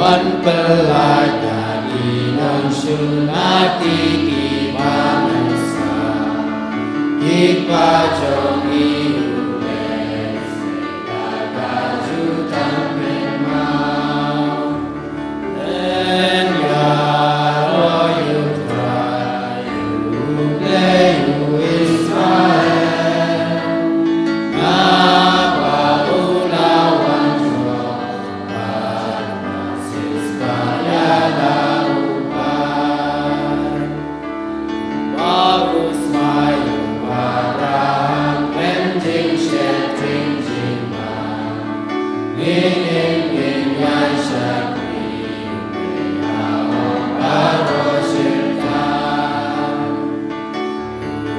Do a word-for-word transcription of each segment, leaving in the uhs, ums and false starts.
Ban pynlait ïa ki nongshun na ki, ki ba mynsaw, ki ba jong i U Blei, sa ka jutang kynmaw. Ïaroh ïa U Trai, U Blei u Israel, naba u la wan jop bad u la siewspah ïa la u paid. Ba u smai ïa u Abraham, ban jingsheptieng jingman. Ngin, ngin, ngin ïa shakri, ïa u baroh shyrkhei.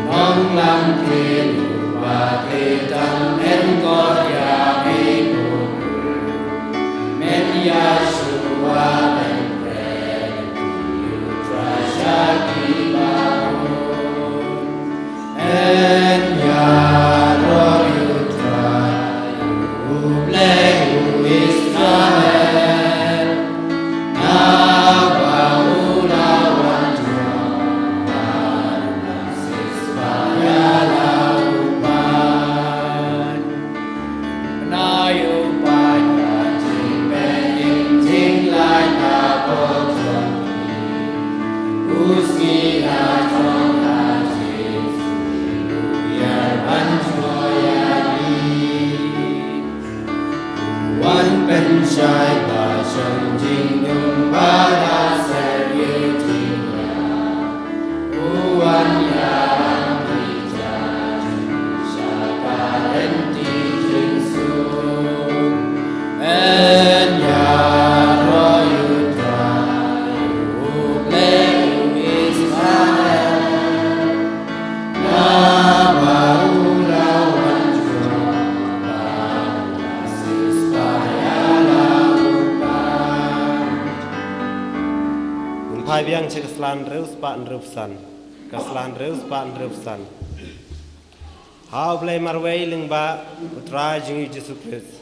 Nonglam ktien uba thied tang, men khot ïa me ko Trai, men ïa shuwa ban pyrshang ïa U Trai sha ki ba bun. Ïaroh ïa U Trai, U Blei u Israel, naba u la wan jop bad u la siewspah ïa la u paid. Bad ïa u paid ka jingpeit ïing jinglait ka por jong ki. U sngi la jong ka jingïaroh ban sngewthuh ïa ki. Wan pynshai ba shong jingdum ba la ser ïa u jingïap. U wan ïarap ki jait sha ka rynti jingsuk. Ïaroh ïa U Trai, U Blei u Israel, naba u la wan jop bad u la siewspah ïa la u paid. Ngin phai biang sha ka sla hynriewspah hynriewphew san. Ka sla hynriewspah hynriewphew san. Ha U Blei marwei lyngba U Trai jong ngi U Jisu Khrist,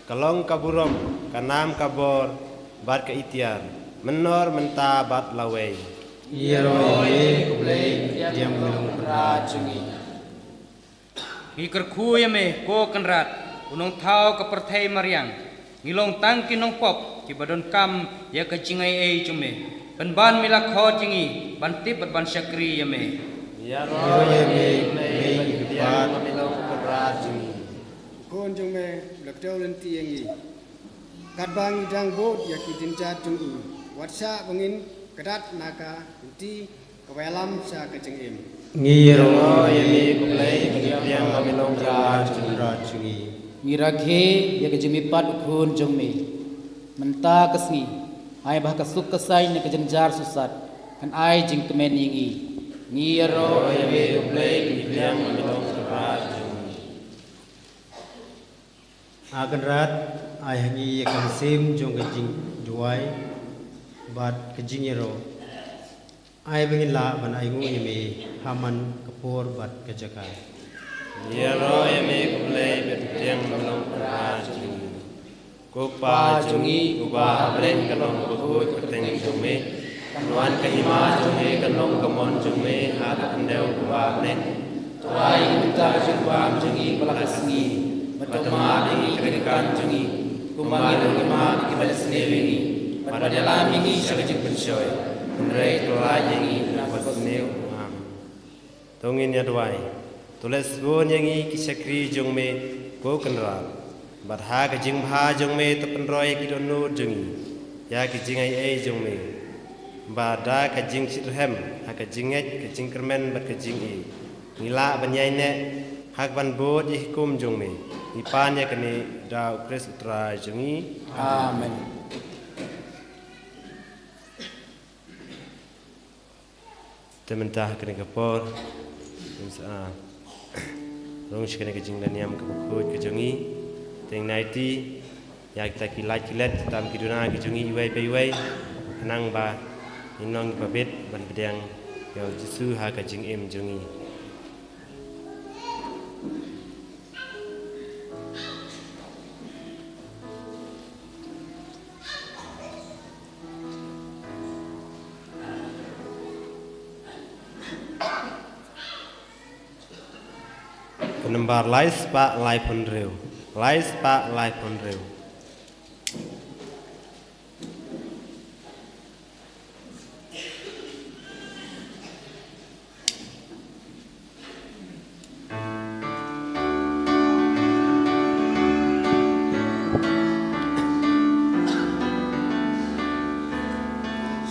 ka long ka burom, ka nam, ka bor bad ka iktiar, mynnor, mynta bad lawei. Ïaroh ïa me ko Blei, pdiang me long Kynrad jong ngi. Ngi kyrkhu ïa me ko Kynrad, u nongthaw ka pyrthei mariang. Ngi long tang ki nongpop kiba donkam ïa ka jingai ei jong me. Pynban me la khot ïa ngi ban tip bad ban shakri ïa me. Ïaroh ïa me, me, me, me, me long Kynrad jong ngi. U Khun jong me u la kdew lynti ïa ngi. Katba ngi dang bud ïa ki jingjia jong u, wat shah ba ngin kdat na ka lynti kaba ïalam sha ka jingim. Ngi ïaroh ïa me ko Blei, ngi pdiang ba me long Kynrad jong, Kynrad jong ngi. Ngi rakhe ïa ka jingmihpat U Khun jong me. Mynta ka sngi, ai ba ha ka suk ka saiñ ne ka jynjar shisha, kan ai jingkmen ïa ngi. Ngi ïaroh ïa me ko Blei, ngi pdiang ba me long Kynrad jong ngi. A Kynrad, ai ha ngi ïa ka mynsiem jong ka jingduwai bad ka jingïaroh. Ai ba ngin lah ban ainguh ïa me ha man ka por bad ka jaka. Ngi ïaroh ïa me ko Blei, ba me pdiang ba me long Kynrad jong ngi. Ko Kpa jong ngi uba ha bneng, kan long ka khuid ka kyrteng jong me. Kan wan ka hima jong me, kan long ka mon jong me ha ka khyndew kumba ha bneng. To ai ïa ngi mynta ka jingbam jong ngi ha la ka sngi, bad to map ïa ngi ki ryngkat jong ngi, kumba ngi ruh ngi map ïa kiba isynei ïa ngi. Bad wat ïalam ïa ngi sha ka jingpynshoi, hynrei to laid ïa ngi na ka basniew. Amen. To ngin ïa duwai. To leh sbun ïa ngi ki shakri jong me ko Kynrad. Bad ha ka jingbha jong me to pynroi ïa ki dohnud jong ngi ïa ki jingai ei jong me. Bad da ka jingshitrhem ha ka jingngeit, ka jingkyrmen bad ka jingïeit, ngi lah ban ïaineh ha kaban bud ïa ka hukum jong me. Ngi pan ïa kane da U Khrist U Trai jong ngi. Amen. Te mynta ha kane ka por, ngin sa, ah, rung sha kane ka jingleh niam kaba khuid ka jong ngi. Te ngin aiti ïa kita ki lait ki let, tam ki duna ki jong ngi iwei pa iwei, khnang ba ngin long kiba bit ban pdiang ïa U Jisu ha ka jingim jong ngi. Nambar lai spah laiphew hynriew. Lai spah laiphew hynriew.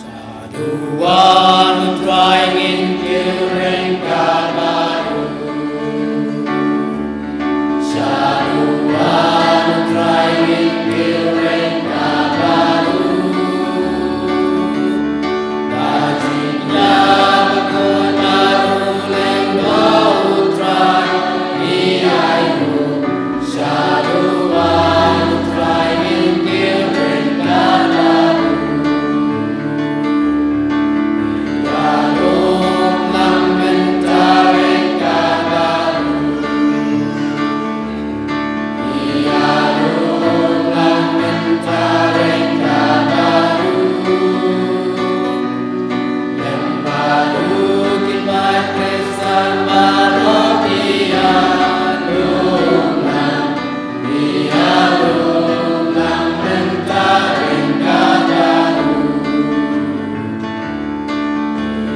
Shaduwan u Trai ngin kiew ryngkat bad u. Shaduwan u Trai ngin kiew ryngkat bad u. Ka jingïap bakhuid bad u lyngdoh u Trai ngi ai nguh. Shaduwan u Trai ngin kiew ryngkat bad u. Ïalum lang mynta ryngkat bad u. Ïalum lang mynta ryngkat bad u. Lem bad u ki paid Khristan baroh ki ïalum lang. Ïalum lang mynta ryngkat bad u.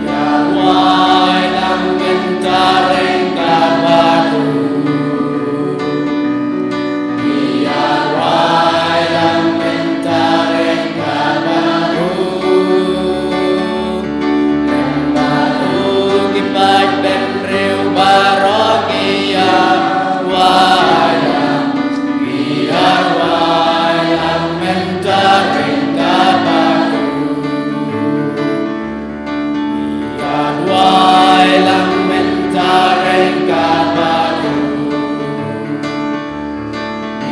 Ïa rwai lang mynta ryngkat bad u. Ïa rwai lang mynta ryngkat bad u. Lem bad u ki paid bynriew baroh ki ïa rwai lang. Ïa rwai lang mynta ryngkat bad u. Ïa rwai lang mynta ryngkat bad u.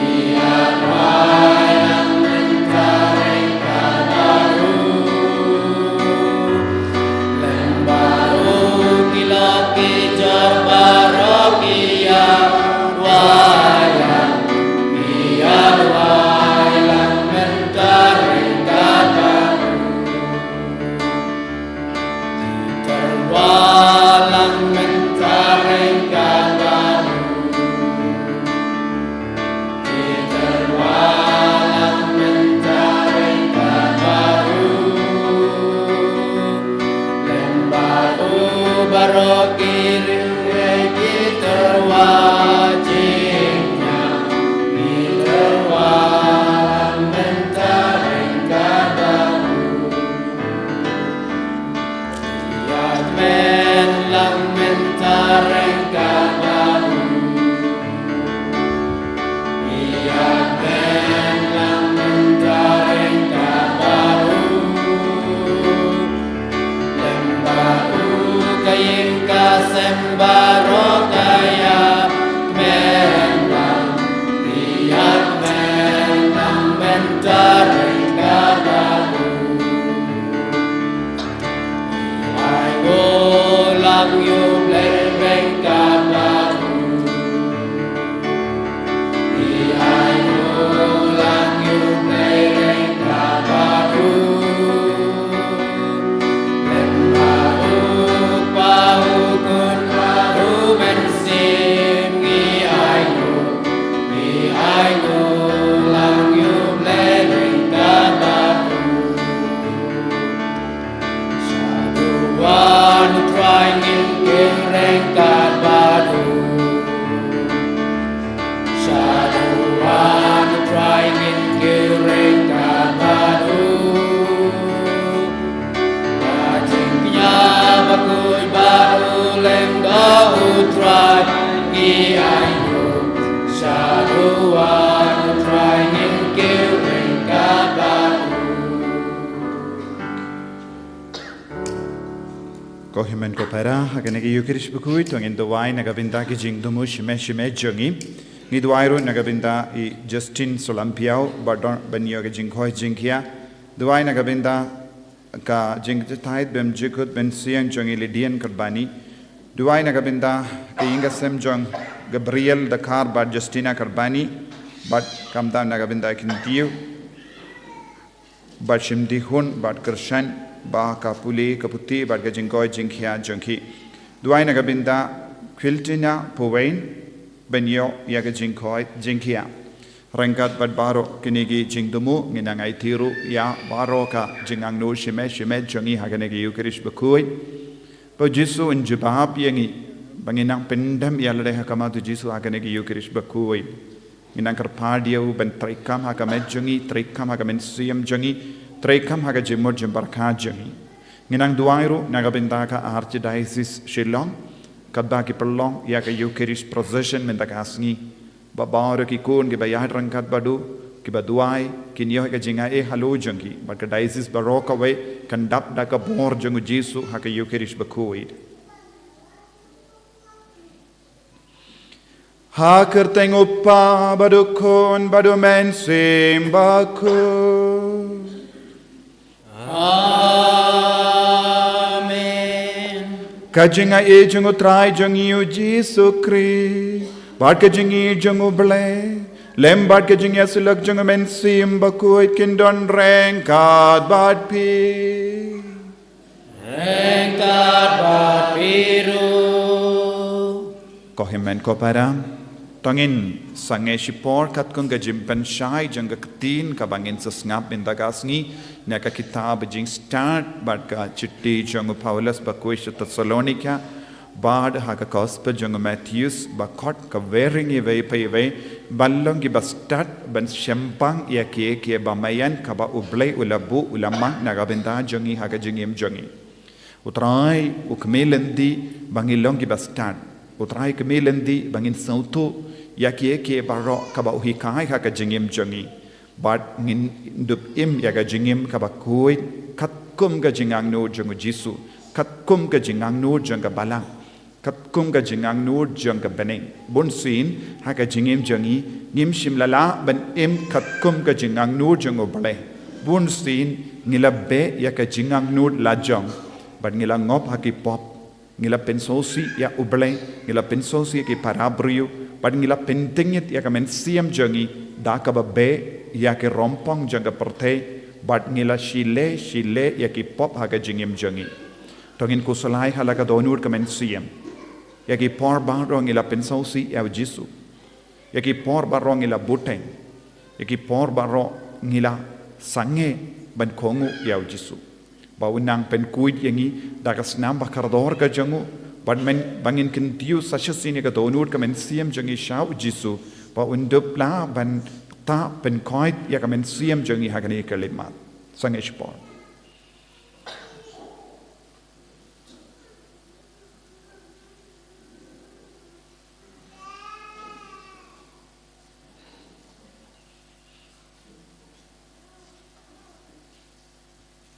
Ïa rwai lang mynta ryngkat bad u. Lem bad u ki lok ki jor baroh ki ïa rwai lang. Ïa rwai lang mynta ryngkat bad u. Tyrwa lang mynta ryngkat bad u. Tyrwa lang mynta ryngkat bad u. Lem bad u baroh ki riewngeit ki tyrwa jingïap. Tyrwa lang mynta ryngkat bad u. Ïa kmen lang mynta ryngkat bad u. Ïa kmen lang mynta ryngkat bad u. Lem bad u ka ïing ka sem baroh ka ïa kmen lang. Ïa kmen lang mynta ryngkat bad u. Ai nguh lang ïa u Blei ryngkat bad u. Ai nguh lang ïa u Blei ryngkat bad u. Lem bad u Kpa, u Khun bad u Mynsiem ngi ai nguh. Ngi ai nguh lang ïa u Blei ryngkat bad u. Shaduwan u Trai ngin kiew ryngkat bad u. Shaduwan u Trai ngin kiew ryngkat bad u. Ka jingïap bakhuid bad u lyngdoh u Trai ngi ai nguh. Shaduwan u Trai ngin kiew ryngkat bad u. Ko hynmen ko para, ha kane ka Ïukharist bakhuid, to ngin duwai na ka bynta ki jingthmu shimet shimet jong ngi. Ngi duwai ruh na ka bynta i Justin Solampiaw, ba don ban ïoh ka jingkhot jingkhia. Duwai na ka bynta ka jingthaid bym jukut bym sian jong i Lydian Karbani. Duwai na ka bynta ka ïing ka sem jong Gabriel Dkhar bad Justina Karbani. Bad khamtam na ka bynta ki kynthei bad shim dihun bad kyrshan ba ka pule ka puthi bad ka jingkhot jingkhia jong ki. Duwai na ka bynta Quiltina Puwain. Ban ïoh ïa ka jingkhoit jingkhiah. Ryngkat bad baroh kine ki jingthmu, ngin nang aiti ruh ïa baroh ka jingangnud shimet shimet jong ngi ha kane ka Ïukharist bakhuid. Ba u Jisu un jubab ïa ngi ba ngin nang pyndem ïa lade ha khmat u Jisu ha kane ka Ïukharist bakhuid. Ngin nang kyrpad ïa u ban treikam ha ka met jong ngi, treikam ha ka mynsiem jong ngi, treikam ha ka jingmut jingpyrkhat jong ngi. Ngin nang duwai ruh na ka bynta ka Archdiocese Shillong, kaba ki pynlong ïa ka Ïukharist procession mynta ka sngi. Ba baroh ki khun kiba ïaid ryngkat bad u, kiba duwai, kin ïoh ïa ka jingai halor jong ki, bad ka diocese baroh kawei kan dap da ka bor jong u Jisu ha ka Ïukharist bakhuid. Ha ka kyrteng u Kpa bad u Khun bad u Mynsiem Bakhuid. Amen. Ka jingai jong u Trai jong ngi u Jisu Khrist, bad ka jingïeit jong u Blei, lem bad ka jingïasyllok jong u Mynsiem Bakhuid kin don ryngkat bad phi. Ryngkat bad phi ruh. Ko hynmen ko para, to ngin sangeh shipor katkum ka jingpynshai jong ka ktien kaba ngin sa sngap mynta ka sngi, na ka kitab Jingstad bad ka shithi jong u Paulus bakhuid sha Thessalonika, bad ha ka Gospel jong u Mathaios, ba khot ka wei ïa ngi iwei pa iwei, ban long kiba stad, ban shemphang ïa kiei kiei ba maïan kaba u Blei u la buh u la mang na ka bynta jong ngi ha ka jingim jong ngi. U Trai u khmih lynti ba ngin long kiba stad. U Trai u khmih lynti ba ngin sngewthuh ïa kiei kiei baroh kaba u hikai ha ka jingim jong ngi. Bad ngin dup im ïa ka jingim kaba khuid, katkum ka jingangnud jong u Jisu, katkum ka jingangnud jong ka balang, katkum ka jingangnud jong ka bneng. Bunsien, ha ka jingim jong ngi, ngim shym la lah ban im katkum ka jingangnud jong u Blei. Bunsien, ngi la beh ïa ka jingangnud lajong, bad ngi la ngop ha ki pop. Ngi la pynsngewsih ïa u Blei, ngi la pynsngewsih ïa ki para briew, bad ngi la pyntngit ïa ka mynsiem jong ngi, da kaba beh ïa ki rympong jong ka pyrthei, bad ngi la shileh, shileh ïa ki pop ha ka jingim jong ngi. To ngin khuslai ha la ka dohnud ka mynsiem. Ïa ki por baroh ngi la pynsngewsih ïa u Jisu. Ïa ki por baroh ngi la bteng. Ïa ki por baroh ngi la sangeh ban kohnguh ïa u Jisu. Ba un nang pynkhuid ïa ngi da ka snam ba kordor ka jong u. Bad mynba ngin kyntiew sa shisien ïa ka dohnud ka mynsiem jong ngi sha u Jisu. Ba un dup lah ban ktah pynkhuid ïa ka mynsiem jong ngi ha kane ka khyllipmat. Sangeh shipor.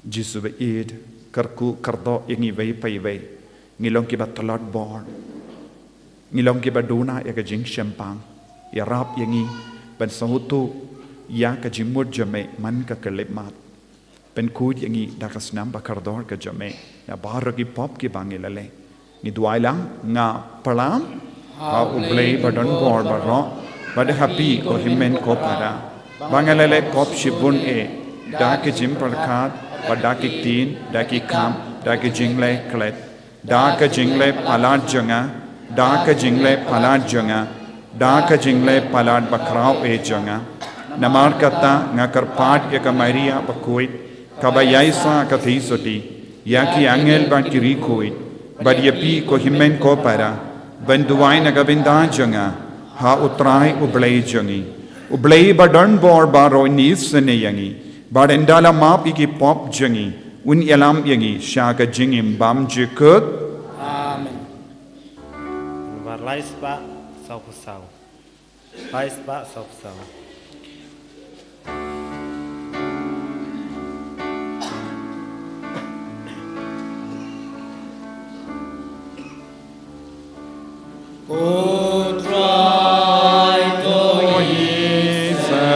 Jisu ba ïeit, kyrkhu kyrdoh ïa ngi iwei pa iwei. Ngi long kiba tlot bor. Ngi long kiba duna ïa ka jingshemphang. Ïarap ïa ngi ban sngewthuh ïa ka jingmut jong me man ka khyllipmat. Pynkhuid ïa ngi da ka snam ba kordor ka jong me na baroh ki pop kiba ngi la leh. Ngi duwai lang, nga pyrshang ha u Blei ba don bor baroh, bad ha phi ko hynmen ko para, ba nga la leh pop shibun eh, da ki jingpyrkhat, bad da ki ktien, da ki kam, da ki jingleh klet, da ka jingleh palat jong nga, da ka jingleh palat jong nga, da ka jingleh palat bakhraw eh jong nga. Namar kata nga kyrpad ïa ka Maria bakhuid, kaba ïaishah ka theisotti, ïa ki angel bad ki riewkhuid, bad ïa phi ko hynmen ko para, ban duwai na ka bynta jong nga ha u Trai u Blei jong ngi. U Blei ba don bor baroh un isynei ïa ngi, bad ynda la map ïa ki pop jong ngi, un ïalam ïa ngi sha ka jingim bymjukut. Amen. Nambar lai spah saw phew saw. Lai spah saw phew saw. Ko Trai to isynei.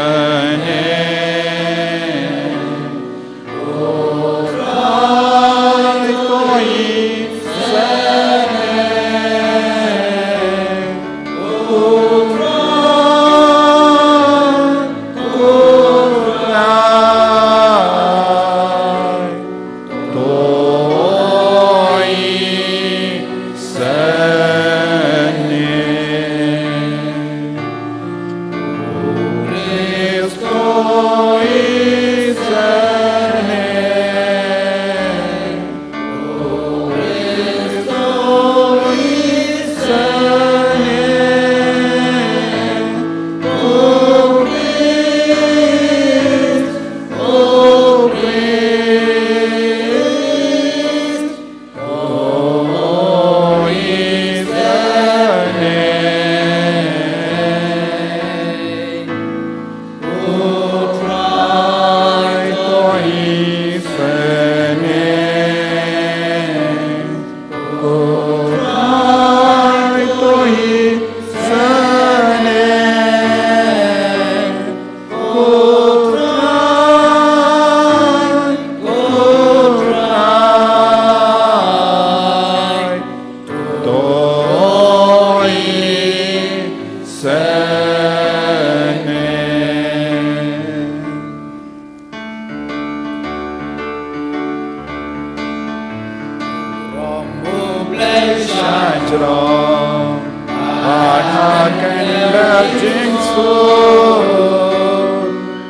Shah jrong, bad ha kyndit jingsuk,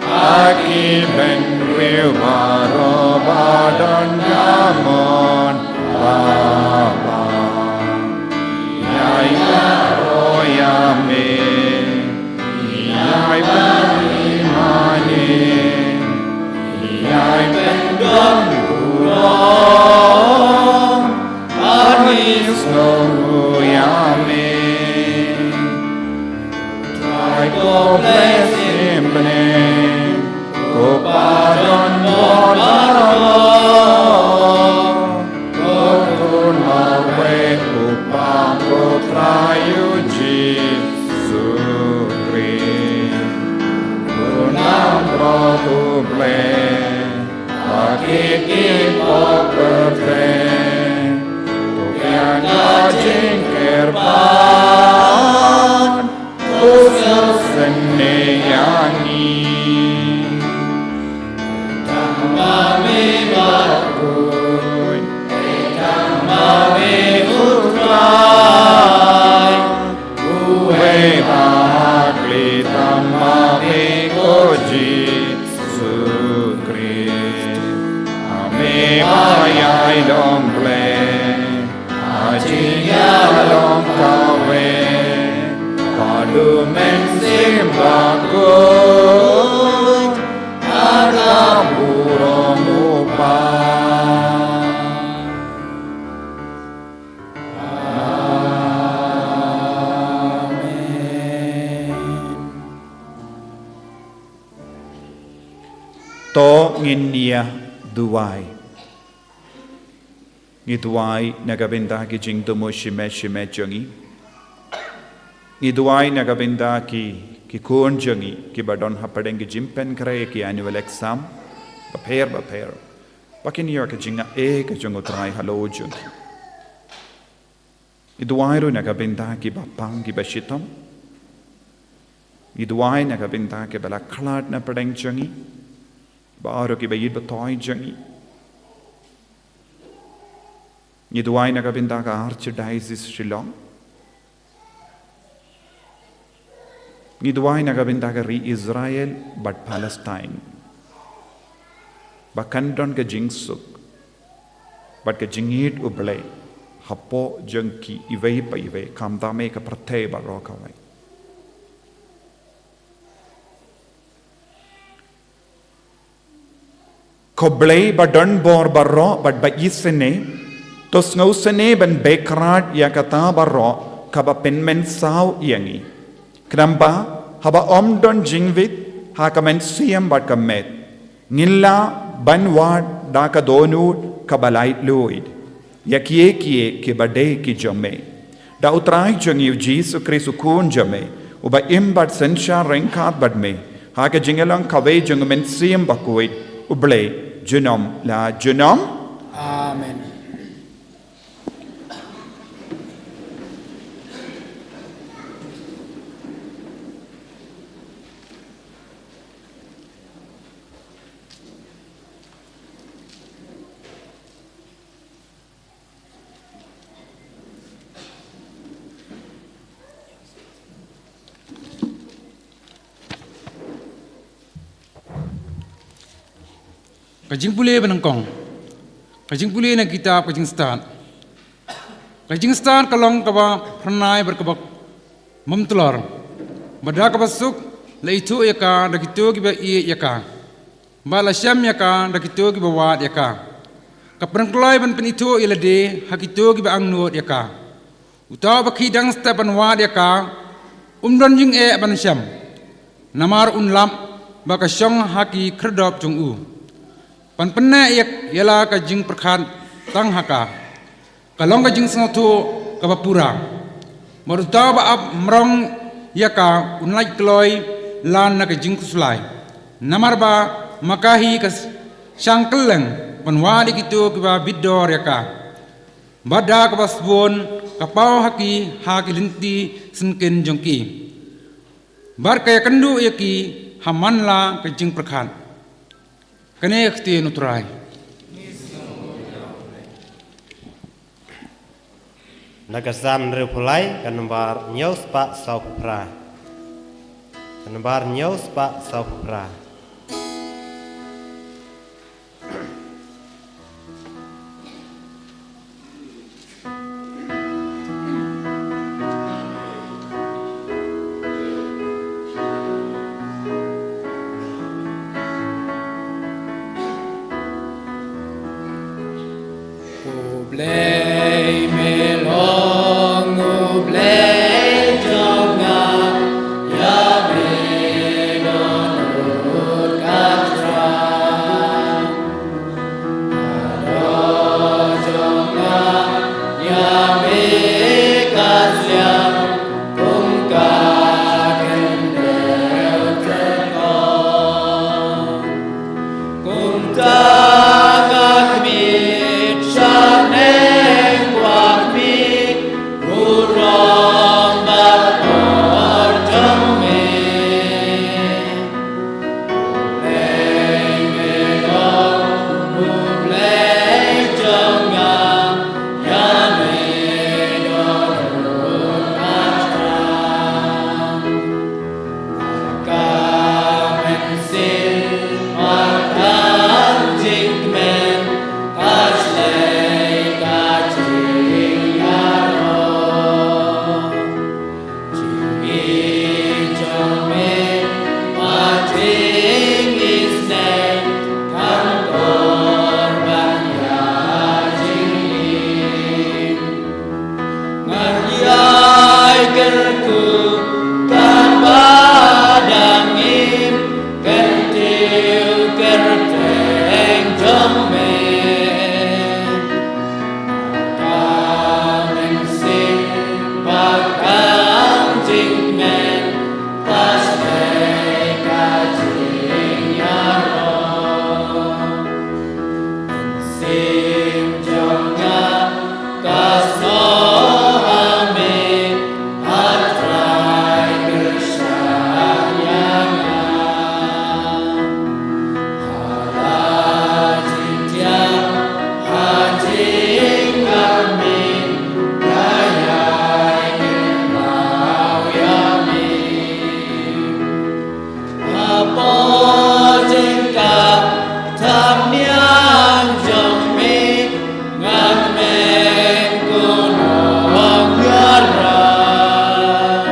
ha ki bynriew baroh ba don ka mon babha. Ïai baroh ïa me, ïai bari mane, ïai pyndon burom, ani sngewthuh ïa me. Trai ko Blei symbai, ko Pa don bor baroh, ko Khun marwei u Kpa ko Trai u Jisu Khrist. U Nongpynim u Blei, ba ki ki pop pyrthei, to ïa ka jingkyrpad, to sngewsynei ïa ngi. Tang ma me bakhuid, tang ma me u Trai, uwei ba ha khlieh, tang ma me ko Jisu Khrist. Ha me ba ïai long Blei, ha jingïalong kawei, bad u Mynsiem Bakhuid, ha ka burom u Kpa. Amen. To ngin ïa duwai. Ngi duwai na ka bynta ki jingthmu shimet shimet jong ngi. Ngi duwai na ka bynta ki, ki khun jong ngi kiba don hapdeng ki jingpynkhreh ki annual exam bapher bapher, ba kin ïoh ka jingaiei ka jong u Trai halor jong ngi. Ngi duwai ruh na ka bynta kiba pang kiba shitom. Ngi duwai na ka bynta kiba la khlad na pdeng jong ngi, baroh kiba ïeit ba thoh jong ngi. Ngi duwai na ka bynta ka Archdiocese Shillong. Ngi duwai na ka bynta ka ri Israel bad Palestine, ba kan don ka jingsuk bad ka jingïeit u Blei hapoh jong ki iwei pa iwei, khamtam eh ka pyrthei baroh kawei. Ko Blei ba don bor baroh bad ba isynei, to sngewsynei ban beh krat ïa kata baroh kaba pynmynsaw ïa ngi, khnang ba haba ym don jingwit ha ka mynsiem bad ka met, ngin lah ban wad da ka dohnud kaba laitluid ïa kiei kiei kiba dei ki jong me. Da u Trai jong ngi u Jisu Khrist u Khun jong me, uba im bad synshar ryngkat bad me ha ka jingïalang kawei jong u Mynsiem Bakhuid, u Blei junom la junom. Amen. Ka jingpule ba nyngkong. Ka jingpule na ka kitab ka Jingstad. Ka Jingstad ka long kaba phyrnai bad kaba bymtlor. Bad da kaba suk la ithuh ïa ka da kito kiba ïeit ïa ka, bad la shem ïa ka da kito kiba wad ïa ka. Ka pynkloi ban pynithuh ïa lade ha kito kiba angnud ïa ka. Uta uba khie dang step ban wad ïa ka, um don jingeh ban shem, namar un lap ba ka shong ha ki khyrdop jong u. Ban pynneh ïa, ïa la ka jingpyrkhat tang ha ka, ka long ka jingsngewthuh kaba pura. Bad uta uba ap mrong ïa ka un lait kloi lan na ka jingkhuslai, namar ba ma ka hi ka shang kylleng ban wad ïa kito kiba bit dor ïa ka. Bad da kaba sbun ka paw ha ki ha ki lynti syngkien jong ki, bad ka ïakynduh ïa ki ha man la ka jingpyrkhat. Kane ka ktien u Trai. Na ka Salm hynriewphew lai, ka nombar hynñiew spah sawphew phra. Ka nombar hynñiew spah sawphew phra. U Blei me long U Blei jong nga, ïa me dohnud nga Trai. Ka doh jong nga ïa me ka sliang, kum ka khyndew tyngkong. Kumta nga khmih sha bneng, nga khmih burom bad por jong me. U Blei me long U Blei jong nga, ïa me dohnud nga Trai. Ka mynsiem bad ka jingkmen, ka shlei ka jingïaroh. Jingïeit jong me bad jingisynei, kan kor ban ïa jingim. Ngan ïai kyrkhu katba dang im, kyntiew kyrteng jong me. Ka mynsiem bad ka jingkmen, ka shlei ka jingïaroh. Mynsiem jong nga ka snoh ha me, A Trai kyrshan ïa nga. Ha la jingthiah, ha jingkmen, ïa ïa kynmaw ïa me. Hapoh jingkap thapniang jong me, ngan meng kumno ïarap.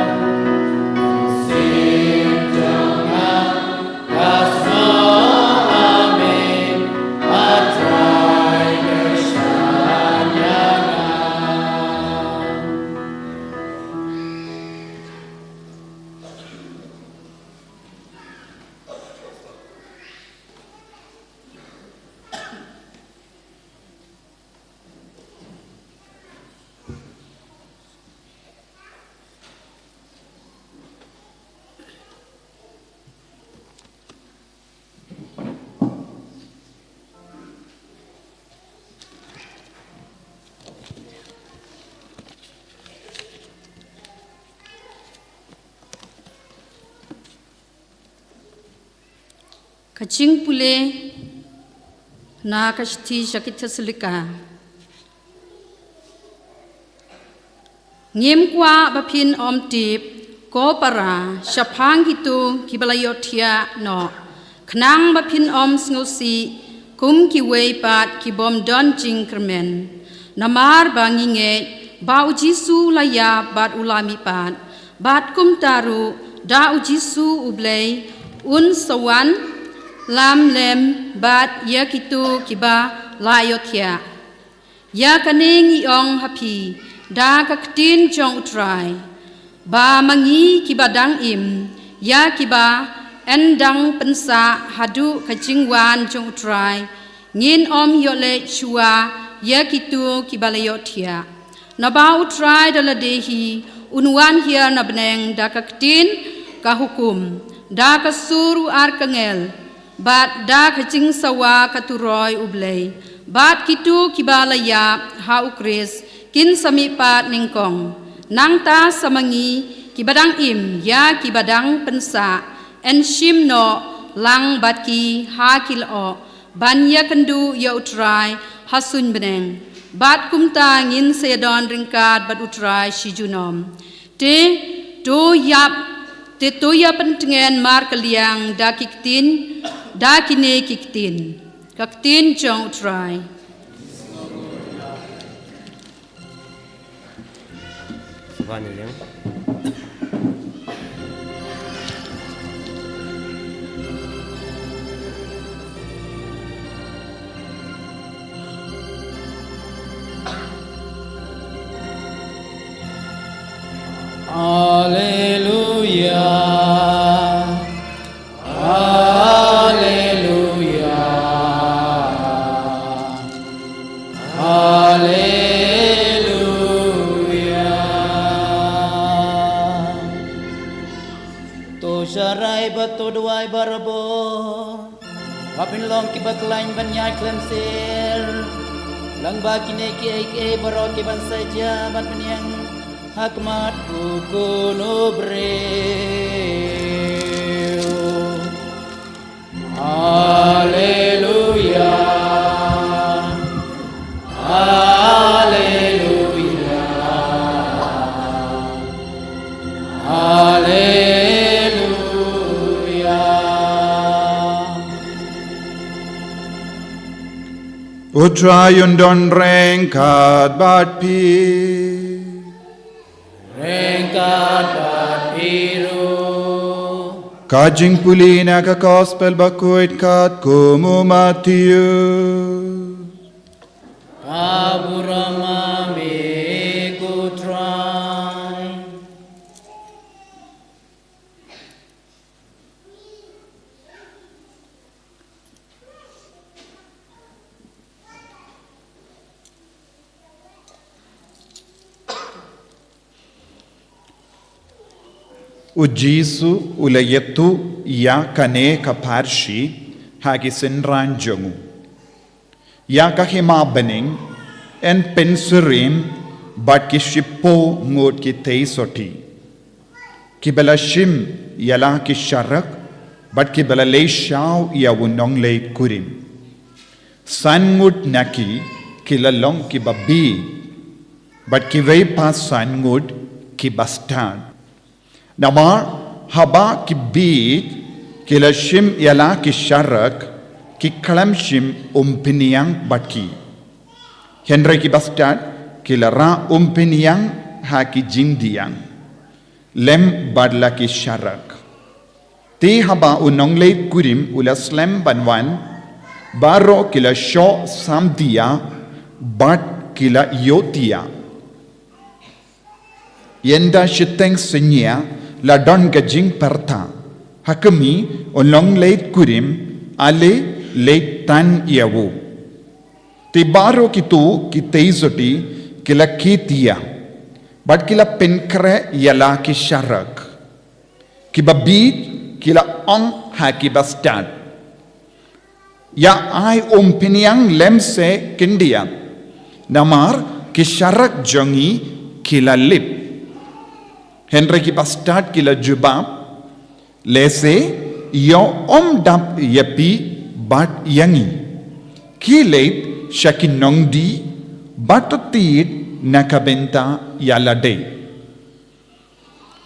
Mynsiem jong nga ka snoh ha me, A Trai kyrshan ïa nga. Ka jingpule na ka shithi sha ki Thessaloniki. Ngim kwah ba phin ym tip, ko para, shaphang kito kiba la ïohthiah noh, khnang ba phin ym sngewsih kum kiwei pat ki bym don jingkyrmen. Namar ba ngi ngeit ba U Jisu u la ïap bad u la mihpat, bad kumta ruh da U Jisu U Blei un sa wan lam lem bad ïa kito kiba la ïohthiah. Ïa kane ngi ong ha phi da ka ktien jong U Trai, ba ma ngi kiba dang im, ïa kiba yn dang pynsah haduh ka jingwan jong U Trai, ngin ym ïoh leit shuwa ïa kito kiba la ïohthiah. Naba U Trai da lade hi un wan hiar na bneng da ka ktien ka hukum, da ka sur u arkangel, bad da ka jingsawa ka turoi U Blei, bad kito kiba la ïap ha U Khrist kin sa mihpat nyngkong. Nangta sa ma ngi kiba dang im ïa kiba dang pynsah, yn shim noh lang bad ki ha ki lyoh, ban ïakynduh ïa U Trai ha suiñ bneng. Bad kumta ngin sa ïadon ryngkat bad U Trai shi junom. Te to ïap, te to ïa pyntngen markylliang da ki ktien, da kine ki ktien. Ka ktien jong U Trai. Sngewbha ïa liang. Haleluya. Haleluya. Haleluya. To sharai bad to duwai barabor. Ba phin long kiba khlaiñ ban ïaid khlem siar. Lyngba kine kiei kiei baroh kiban sa jia bad pynïeng ha khmat u khun u briew. Haleluya. Haleluya. Haleluya. U Trai un don ryngkat bad phi. Ryngkat bad phi ruh. Ka jingpule na ka Gospel bakhuid katkum u Mathaios. Ka burom ma me ko Trai. U Jisu u la ïathuh ïa kane ka pharshi ha ki synran jong u. Ïa ka hima bneng yn pynsyriem bad ki shiphew ngut ki theisotti, kiba la shim ïa la ki sharak bad kiba la leit shaw ïa u nongleit kurim. San ngut na ki ki la long kiba bieit, bad kiwei pat san ngut kiba stad. Namar haba ki bieit ki la shim ïa la ki sharak, ki khlem shim umphniang bad ki. Hynrei kiba stad ki la rah umphniang ha ki jingdiang lem bad la ki sharak. Te haba u nongleit kurim u la slem ban wan, baroh ki la shoh samdia bad ki la ïohtia. Ynda shiteng synñia la don ka jingpyrta, ha khmih u nongleit kurim, ale leit tan ïa u. Te baroh kito ki theisotti ki la kit ïa, bad ki la pynkhreh ïa la ki sharak. Kiba bieit ki la ong ha kiba stad, ïa ai umphniang lem se khyndiat, namar ki sharak jong ngi ki la lip. Hynrei kiba stad ki la jubab, lehse ïoh ym dap ïa phi bad ïa ngi. Khie leit sha ki nongdih bad to tied na ka bynta ïa lade.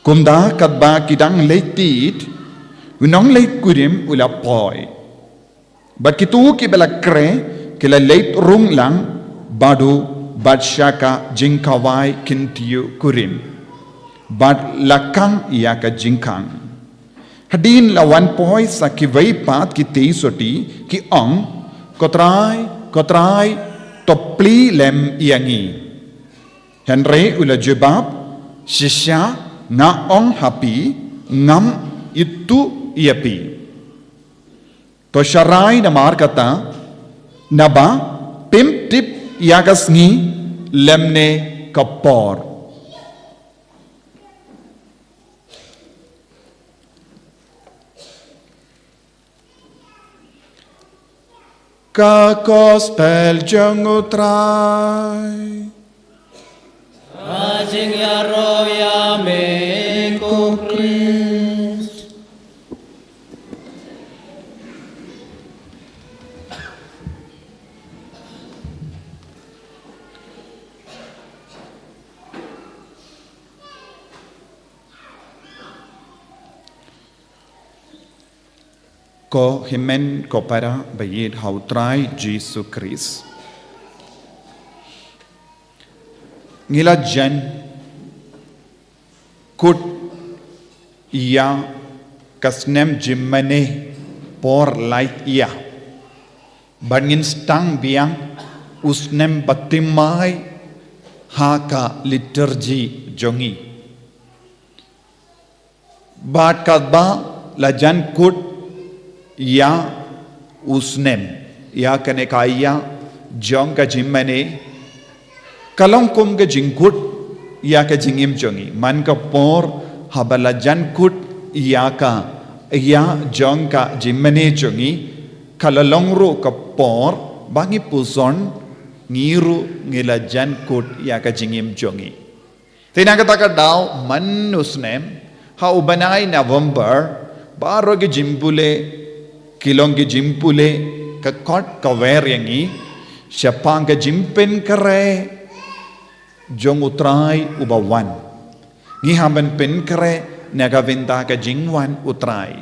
Kumta katba ki dang leit tied, u nongleit kurim u la poi. Bad kito kiba la khreh ki la leit rung lang bad u, bad sha ka jingkhawai kyntiew kurim, bad la khang ïa ka jingkhang. Hadien la wan poi sa kiwei pat ki theisotti, ki ong, Ko Trai, Ko Trai, to plie lem ïa ngi. Hynrei u la jubab, Shisha nga ong ha phi, ngam ithuh ïa phi. To sharai namar kata, naba phim tip ïa ka sngi lymne ka por. Ka Gospel jong U Trai. Ka jingïaroh ïa me ko Khrist. Ko hynmen ko para ba ïeit ha U Trai Jisu Khrist. Ngi la jan kut ïa ka snem jingmane por lait ïa. Bad ngin sdang biang u snem ba thymmai ha ka liturgy jong ngi. Bad katba la jan kut ïa u snem, ïa kane ka ïa jong ka jingmane, ka long kum ka jingkut ïa ka jingim jong ngi. Man ka por haba la jan kut ïa ka ïa jong ka jingmane jong ngi, ka la long ruh ka por ba ngi puson, ngi ruh ngi la jan kut ïa ka jingim jong ngi. Te na kata ka daw man u snem, ha u bnai November, baroh ki jingpule, ki long ki jingpule, ka kot ka wer ïa ngi shaphang ka jingpynkhreh jong U Trai uba wan. Ngi hap ban pynkhreh na ka bynta ka jingwan U Trai.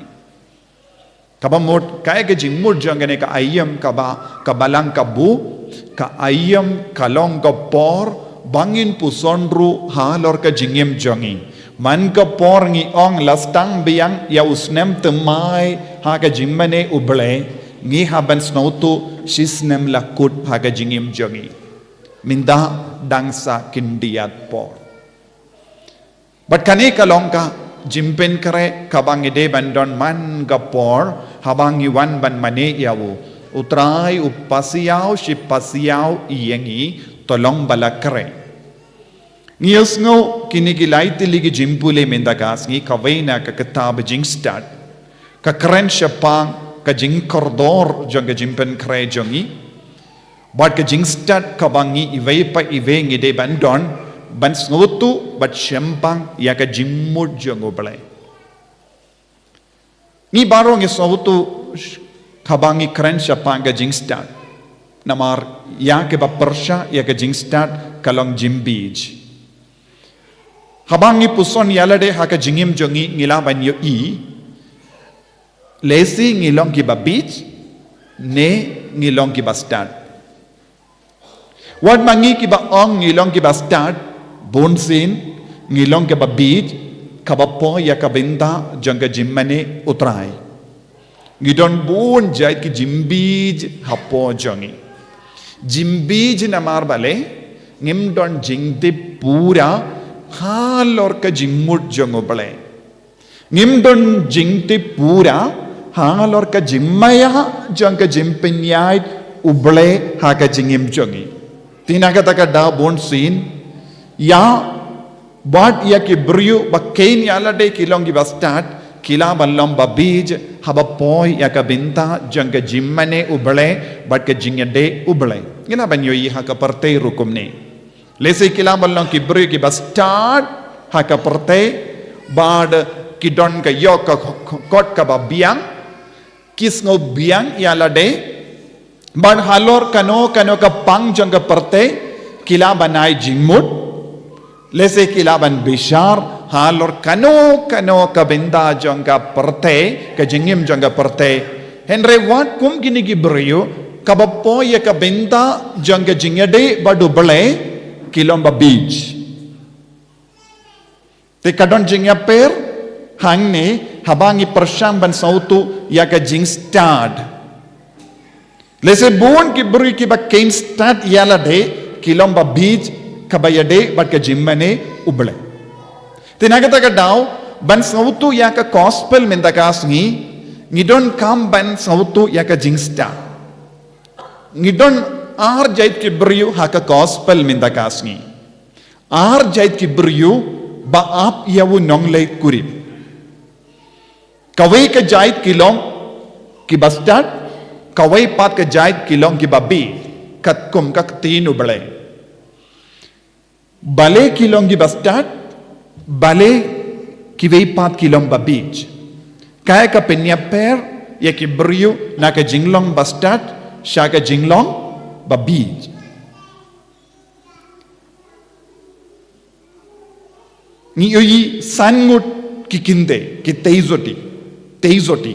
Kaba mut, kaei ka jingmut jong kane ka aïom kaba, ka Balang ka buh, ka aïom ka long ka por ba ngin puson ruh halor ka jingim jong ngi. Man ka por ngi ong la sdang biang ïa u snem thymmai ha ka jingmane U Blei, ngi hap ban sngewthuh shi snem la kut ha ka jingim jong ngi. Mynta dang sa khyndiat por. Bad kane ka long ka jingpynkhreh kaba ngi dei ban don man ka por haba ngi wan ban mane ïa u. U Trai u pasiaw shi pasiaw ïa ngi, to long ba la khreh. Ngi ïohsngew kine ki lai tylli ki jingpule mynta ka sngi, kawei na ka kitab Jingstad, ka kren shaphang ka jingkordor jong ka jingpynkhreh jong ngi. Bad ka jingstad kaba ngi iwei pa iwei ngi dei ban don, ban sngewthuh bad shemphang ïa ka jingmut jong U Blei. Ngi baroh ngi sngewthuh kaba ngi kren shaphang ka jingstad. Namar ïa kiba pyrshah ïa ka jingstad ka long jingbij. Haba ngi puson ïa lade ha ka jingim jong ngi, ngi lah ban ïohi lehse ngi long kiba bij ne ngi long kiba stad. Wat ma ngi kiba ong ngi long kiba stad, bunsien ngi long kiba bij, kaba poi ïa ka bynta jong ka jingmane U Trai. Ngi don bun jait ki jingbij hapoh jong ngi. Jingbij namar balei? Ngim don jingtip pura halor ka jingmut jong U Blei. Ngim don jingtip pura halor ka jingmaïa jong ka jingpynïaid U Blei ha ka jingim jong ngi. Te na kata ka daw bunsien, ïa, bad ïa ki briew ba kheiñ ïa lade ki long kiba stad, ki lah ban long ba bij haba poi ïa ka bynta jong ka jingmane U Blei bad ka jingïadei U Blei. Ngi lah ban ïohi ha ka pyrthei ruh kumne. Lehse ki lah ban long ki briew kiba stad ha ka pyrthei, bad ki don ka ïoh ka kot kaba biang, ki sngew biang ïa lade, bad halor kano kano ka pang jong ka pyrthei ki lah ban ai jingmut. Lehse ki lah ban bishar halor kano kano ka bynta jong ka pyrthei, ka jingim jong ka pyrthei. Hynrei wat kum kine ki briew, kaba poi ïa ka bynta jong ka jingïadei bad U Blei, ki long ba bij. Te ka don jingïapher hangne haba ngi pyrshang ban sngewthuh ïa ka jingstad. Lehse bun ki briew kiba kheiñ stad ïa lade ki long ba bij, kaba ïadei bad ka jingmane U Blei. Te na kata ka daw, ban sngewthuh ïa ka gospel mynta ka sngi, ngi donkam ban sngewthuh ïa ka jingstad. Ngi don ar jait ki briew ha ka gospel mynta ka sngi. Ar jait ki briew ba ap ïa u nongleit kurim. Kawei ka jait ki long kiba stad, kawei pat ka jait ki long kiba bij, katkum ka ktien U Blei. Balei ki long kiba stad, balei kiwei pat ki long ba bij? Kaei ka pynïapher ïa ki briew na ka jinglong ba stad sha ka jinglong ba bij? Ngi ïohi san ngut ki kynthei, ki tei joti, tei joti.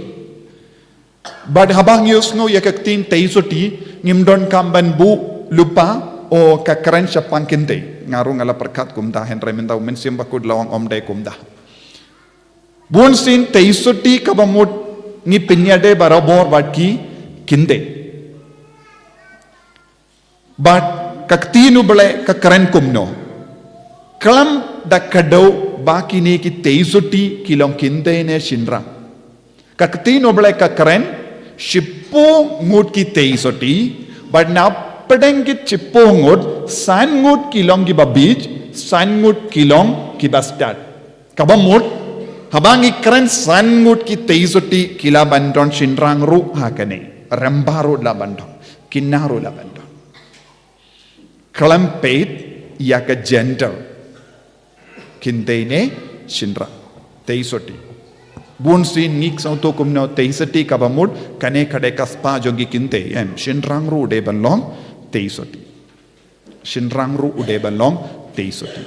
Bad haba ngi ïohsngew ïa ka ktien tei soti, ngim donkam ban buh lypa, o ka kren shaphang kynthei. Nga ruh nga la pyrkhat kumta, hynrei mynta u Mynsiem Bakhuid la ong ym dei kumta. Bun sien tei soti kaba mut ngi pynïadei barabor bad ki kynthei. Bad ka ktien U Blei ka kren kumno? Khlem da kdew ba kine ki tei soti ki long kynthei ne shynrang. Ka ktien U Blei ka kren, shiphew ngut ki tei soti, bad na pdeng ki shiphew ngut, san ngut ki long kiba biej, san ngut ki long kiba stad. Kaba mut, haba ngi kren san ngut ki tei soti ki lah ban don shynrang ruh ha kane. Rangbah ruh lah ban don. Kynthei ruh lah ban don. Khlem peit ïa ka gender. Kynthei ne shynrang. Tei soti. Bun sien ngi sngewthuh kumno tei soti kaba mut, kane ka dei ka spah jong ki kynthei. Em, shynrang ruh u dei ban long tei soti. Shynrang ruh u dei ban long tei soti.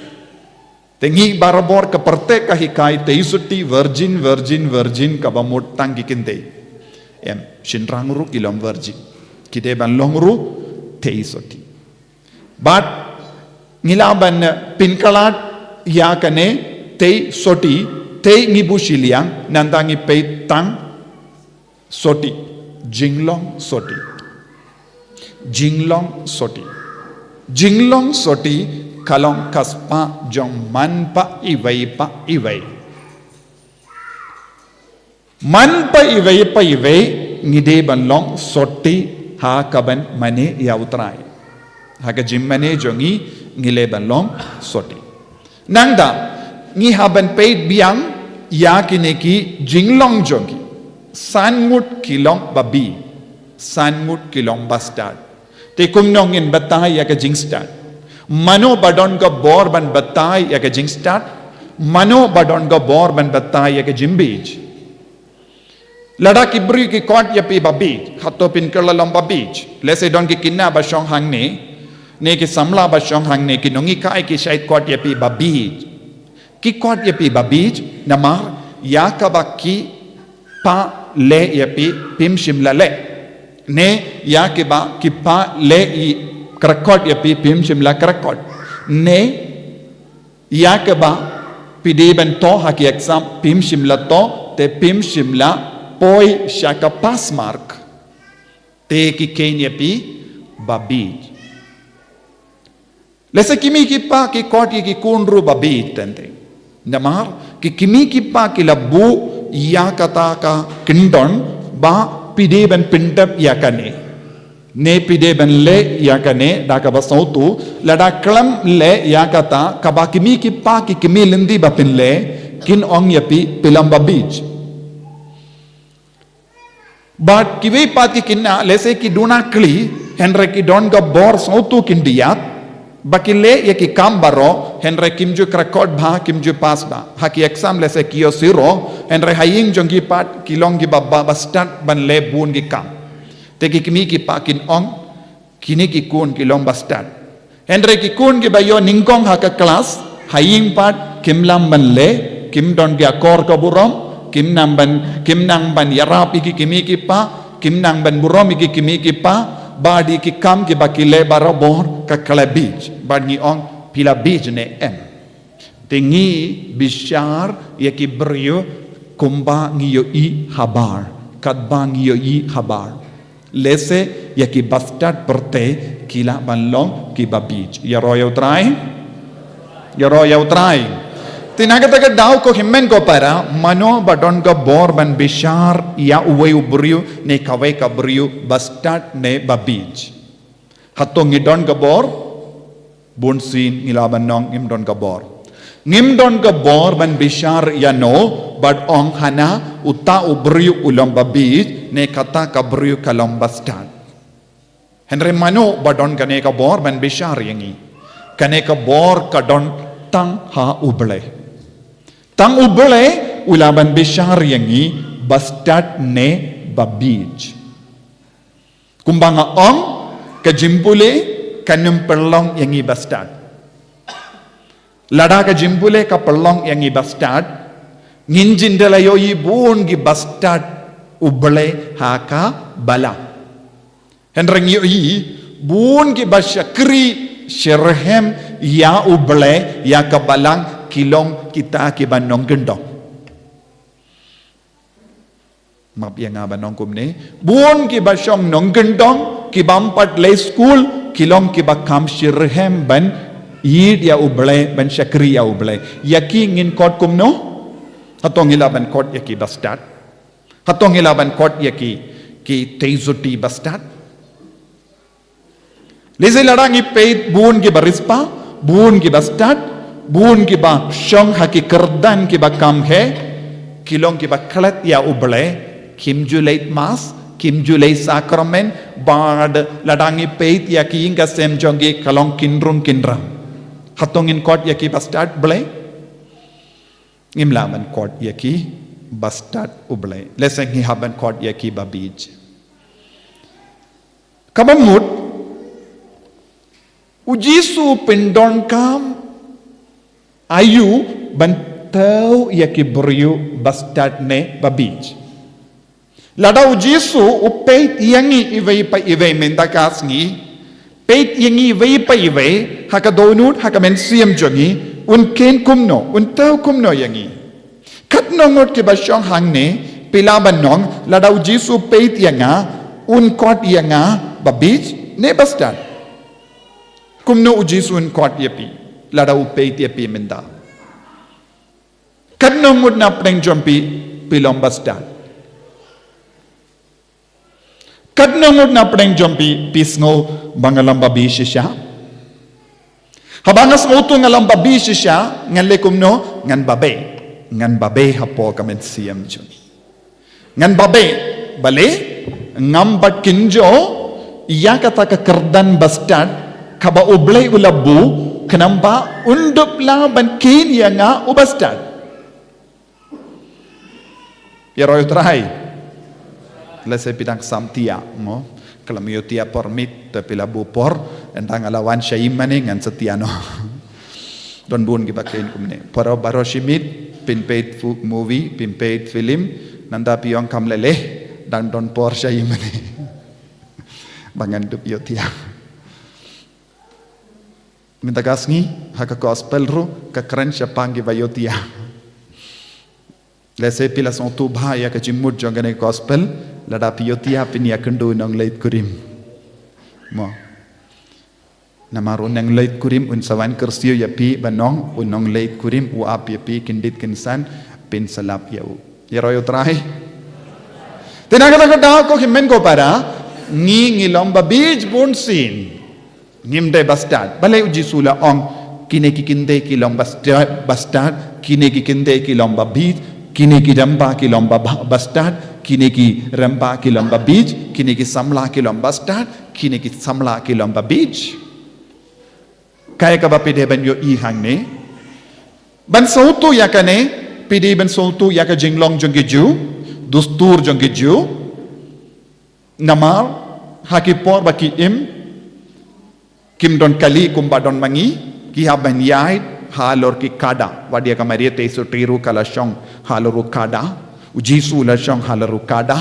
Te ngi barabor ka pyrthei ka hikai tei soti, virgin, virgin, virgin, kaba mut tang ki kynthei. Em, shynrang ruh ki long virgin. Ki dei ban long ruh tei soti. Bad ngi lah ban, eh, pynkhlad ïa kane tei soti, tei ngi buh shiliang, nangta ngi peit tang soti, jinglong soti. Jinglong soti. Jinglong soti ka long ka spah jong man bad iwei bad iwei. Man bad iwei bad iwei ngi dei ban long soti ha kaban mane ïa U Trai. Ha ka jingmane jong ngi ngi dei ban long soti. Nangta, ngi hap ban peit biang ïa kine ki jinglong jong ki. San ngut ki long babiej, san ngut ki long bastad. Te kumno ngin batai ïa ka jingstad? Mano ba don ka bor ban batai ïa ka jingstad? Mano ba don ka bor ban batai ïa ka jingbiej? Lada ki briew ki khot ïa phi babiej, hato phin kylla long babiej? Lehse don ki khynnah ba shong hangne, ne ki samla ba shong hangne, ki nonghikai ki shait khot ïa phi babiej. Ki khot ïa phi babiej, namar ïa kaba ki pah leh ïa phi phim shym la leh. Ne ïa kaba ki pah leh i kyrkot ïa phi phim shym la kyrkot. Ne ïa kaba phi dei ban thoh ha ki exam phim shym la thoh, te phim shym la poi sha ka pass mark. Te ki kheiñ ïa phi babiej. Lehse ki mei ki pa ki khot ïa ki khun ruh babiej teng teng. Namar ki, ki mei ki pa ki la buh ïa kata ka kyndon ba phi dei ban pyndep ïa kane. Ne phi dei ban leh ïa kane da kaba sngewthuh, lada khlem leh ïa kata kaba ki mei ki pa ki kmie lynti ba pynleh, kin ong ïa phi phi long babiej. Bad kiwei pat ki khynnah, lehse ki duna khlieh, hynrei ki don ka bor sngewthuh kin ïaid, ba ki leh ïa ki kam baroh, hynrei kim ju kyrkot bha, kim ju pass bha. Ha ki exam lehse ki ïoh zero, hynrei ha ïing jong ki pat ki long kiba, ba, bastad ban leh bun ki kam. Te ki kmie ki pa kin ong, kine ki khun ki long bastad. Hynrei ki khun kiba ïoh nyngkong ha ka klas, ha ïing pat kim nang ban leh, kim don ki akor ka burom, kim nang ban, kim nang ban ïarap ïa ki kmie ki pa, kim nang ban burom ïa ki kmie ki pa, bad ïa ki kam kiba ki leh barabor ka la biej, bad ngi ong phi la biej ne em. Te ngi bishar ïa ki briew kumba ngi ïohi habar, katba ngi ïohi habar. Lehse ïa ki bastad pyrthei ki lah ban long kiba biej. Ïaroh ïa U Trai. Ïaroh ïa U Trai. Te na kata ka daw ko hynmen ko para, mano ba don ka bor ban bishar ïa uwei u briew ne kawei ka briew bastad ne babiej? Hato ngi don ka bor? Bun sien ngi lah ban ong ngim don ka bor. Ngim don ka bor ban bishar ïano bad ong hana uta u briew u long babiej ne kata ka briew ka long bastad. Hynrei mano ba don kane ka bor ban bishar ïa ngi? Kane ka bor ka don tang ha U Blei. Tang U Blei u lah ban bishar ïa ngi bastad ne babiej. Kumba nga ong, ka jingpule kan ym pynlong ïa ngi bastad. Lada ka jingpule ka pynlong ïa ngi bastad, ngin jin da la ïohi bun ki bastad U Blei ha ka balang. Hynrei ngi ïohi, bun kiba shakri, shyrhem, ïa U Blei, ïa ka balang, ki long kita kiba nongkyndong. Map ïa nga ban ong kumne. Bun kiba shong nongkyndong, kibym pat leit skul, ki long kiba kham shyrhem ban ïeit ïa U Blei, ban shakri ïa U Blei. Ïa ki ngin khot kumno? Hato ngi lah ban khot ïa ki bastad? Hato ngi lah ban khot ïa ki, ki tei zuti bastad? Lehse lada ngi peit bun kiba riewspah, bun kiba stad, bun kiba shong ha ki kyrdan kiba kham heh, ki long kiba klet ïa U Blei, kim ju leit mass, kim ju leit sakramen, bad lada ngi peit ïa ki ïing ka sem jong ki ka long kynrung kynrang. Hato ngin khot ïa ki bastad Blei? Ngim lah ban khot ïa ki bastad U Blei. Lehse ngi hap ban khot ïa ki babieit. Kaba mut, U Jisu u pyndonkam aïu ban thew ïa ki briew bastad ne babieit. Lada U Jisu u peit ïa ngi iwei pa iwei mynta ka sngi, peit ïa ngi iwei pa iwei, ha ka dohnud, ha ka mynsiem jong ngi, un kheiñ kumno, un thew kumno ïa ngi. Katno ngut kiba shong hangne, phi lah ban ong, lada U Jisu u peit ïa nga, un khot ïa nga babieit ne bastad? Kumno U Jisu un khot ïa phi, lada u peit ïa phi mynta? Katno ngut na pdeng jong phi, phi long bastad? Katno ngut na pdeng jong phi, phi sngew ba nga long babieit shisha? Haba nga sngewthuh nga long babieit shisha, ngan leh kumno? Ngan babe. Ngan babe hapoh ka mynsiem jong nga. Ngan babe, balei? Ngam pat kynjoh ïa kata ka kyrdan bastad kaba U Blei u la buh, khnang ba un dup lah ban kheiñ ïa nga u bastad. Ïaroh ïa U Trai. Lehse phi dang sam thiah, mo. Khlem ïoh thiah por miet, te phi la buh por, ynda nga la wan sha ïing mane ngan sa thiah noh. Don bun kiba kheiñ kumne. Por baroh shi miet, phin peit movie, phin peit film, nangta phi ong kam leh leh, dang don por sha ïing mane. Ba ngan dup ïoh thiah. Mynta ka sngi, ha ka gospel ruh, ka kren shaphang kiba ïoh thiah. Lehse phi la sngewthuh bha ïa ka jingmut jong kane ka gospel, lada phi ïoh thiah phin ïakynduh u nongleit kurim. Mo. Namar u nongleit kurim un sa wan kyrsiew ïa phi ban ong, u nongleit kurim u ap ïa phi kyndit kynsan, phin sa lap ïa u. Ïaroh ïa U Trai. Te na kata ka daw ko hynmen ko para, ngi ngi long babieit bunsien. Ngim dei bastad. Balei U Jisu u la ong, kine ki kyntien ki long bastad, bastad, kine ki kyntien ki long babieit, kine ki rymba ki long ba, ba, bastad, kine ki rymba ki long babieit, kine ki samla ki long bastad, kine ki samla ki long babieit. Kaei kaba phi dei ban ïohi hangne? Ban sngewthuh ïa kane, phi dei ban sngewthuh ïa ka jinglong jong ki Jiw, dustur jong ki Jiw. Namar, ha ki por ba ki im, kim don kali kumba don ma ngi, ki hap ban ïaid halor ki kada. Wat ïa ka Maria Theisotti ruh ka la shong halor u kada. U Jisu u la shong halor u kada.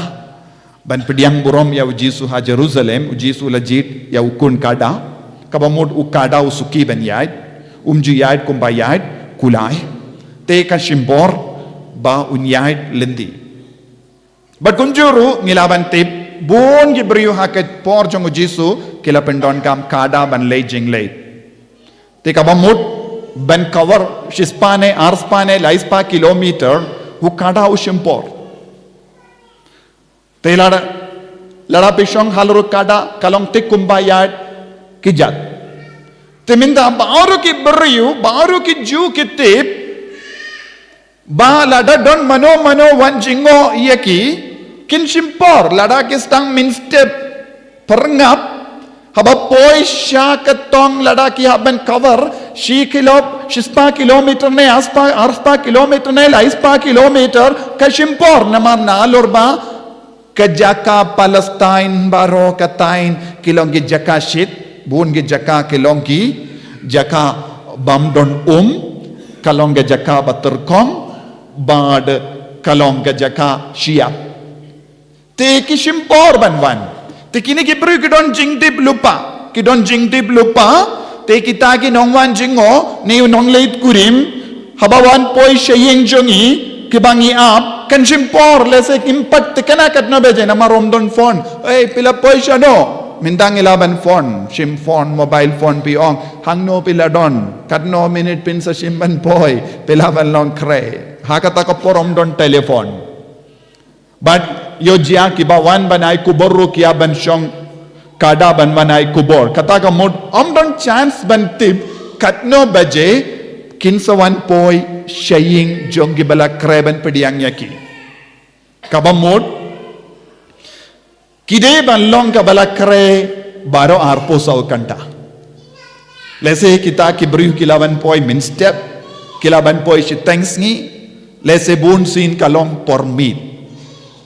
Ban pdiang burom ïa U Jisu ha Jerusalem, U Jisu u la jied ïa u khun kada. Kaba mut u kada u suki ban ïaid. Um ju ïaid kumba ïaid kulai. Te ka shim por ba un ïaid lynti. Bad kumjuh ruh ngi lah ban tip, bun ki briew ha ka por jong U Jisu, ki la pyndonkam kada ban leit jingleit. Te kaba mut, ban cover shispah ne, arspah ne, laispah kilometer, u kada u shim por. Te lada, lada phi shong halor u kada, ka long thik kumba ïaid kjat. Te mynta baroh ki briew, baroh ki Jiw ki tip, ba lada don mano mano wan jngoh ïa ki, kin shim por, lada ki sdang mynstep pyrngap, haba poi sha ka tong lada ki hap ban cover, shi kilo, shispah kilometer ne, arspah, arspah kilometer ne, laispah kilometer, ka shim por, namar nalor ba, ka jaka Palestine baroh ka thaiñ, ki long ki jaka shit, bun ki jaka ki long ki jaka bym don um, ka long ka jaka ba tyrkhong, bad ka long ka jaka shyiap. Te ki shim por ban wan. Te kine ki briew ki don jingtip lypa. Ki don jingtip lypa. Te kita ki nongwan jingngeit, ne u nongleit kurim, haba wan poi sha ïing jong ngi, kiba ngi ap, kan shim por, lehse kim pat thikna katno baje namar ym don phone. Ei, phi la poi shano? Mynta ngi lah ban phone, shim phone, mobile phone phi ong, hangno phi la don, katno minit phin sa shim ban poi, phi lah ban long khreh. Ha kata ka por ym don telephone. Bad ïoh jia kiba wan ban ai khubor ruh ki ïa ban shong kada ban wan ai khubor. Kata ka mut ym don chance ban tip katno baje kin sa wan poi sha ïing jong kiba la khreh ban pdiang ïa ki. Kaba mut ki dei ban long kaba la khreh baroh arphew saw kynta. Lehse kita ki briew ki lah ban poi mynstep, ki lah ban poi shiteng sngi, lehse bun sien ka long por miet.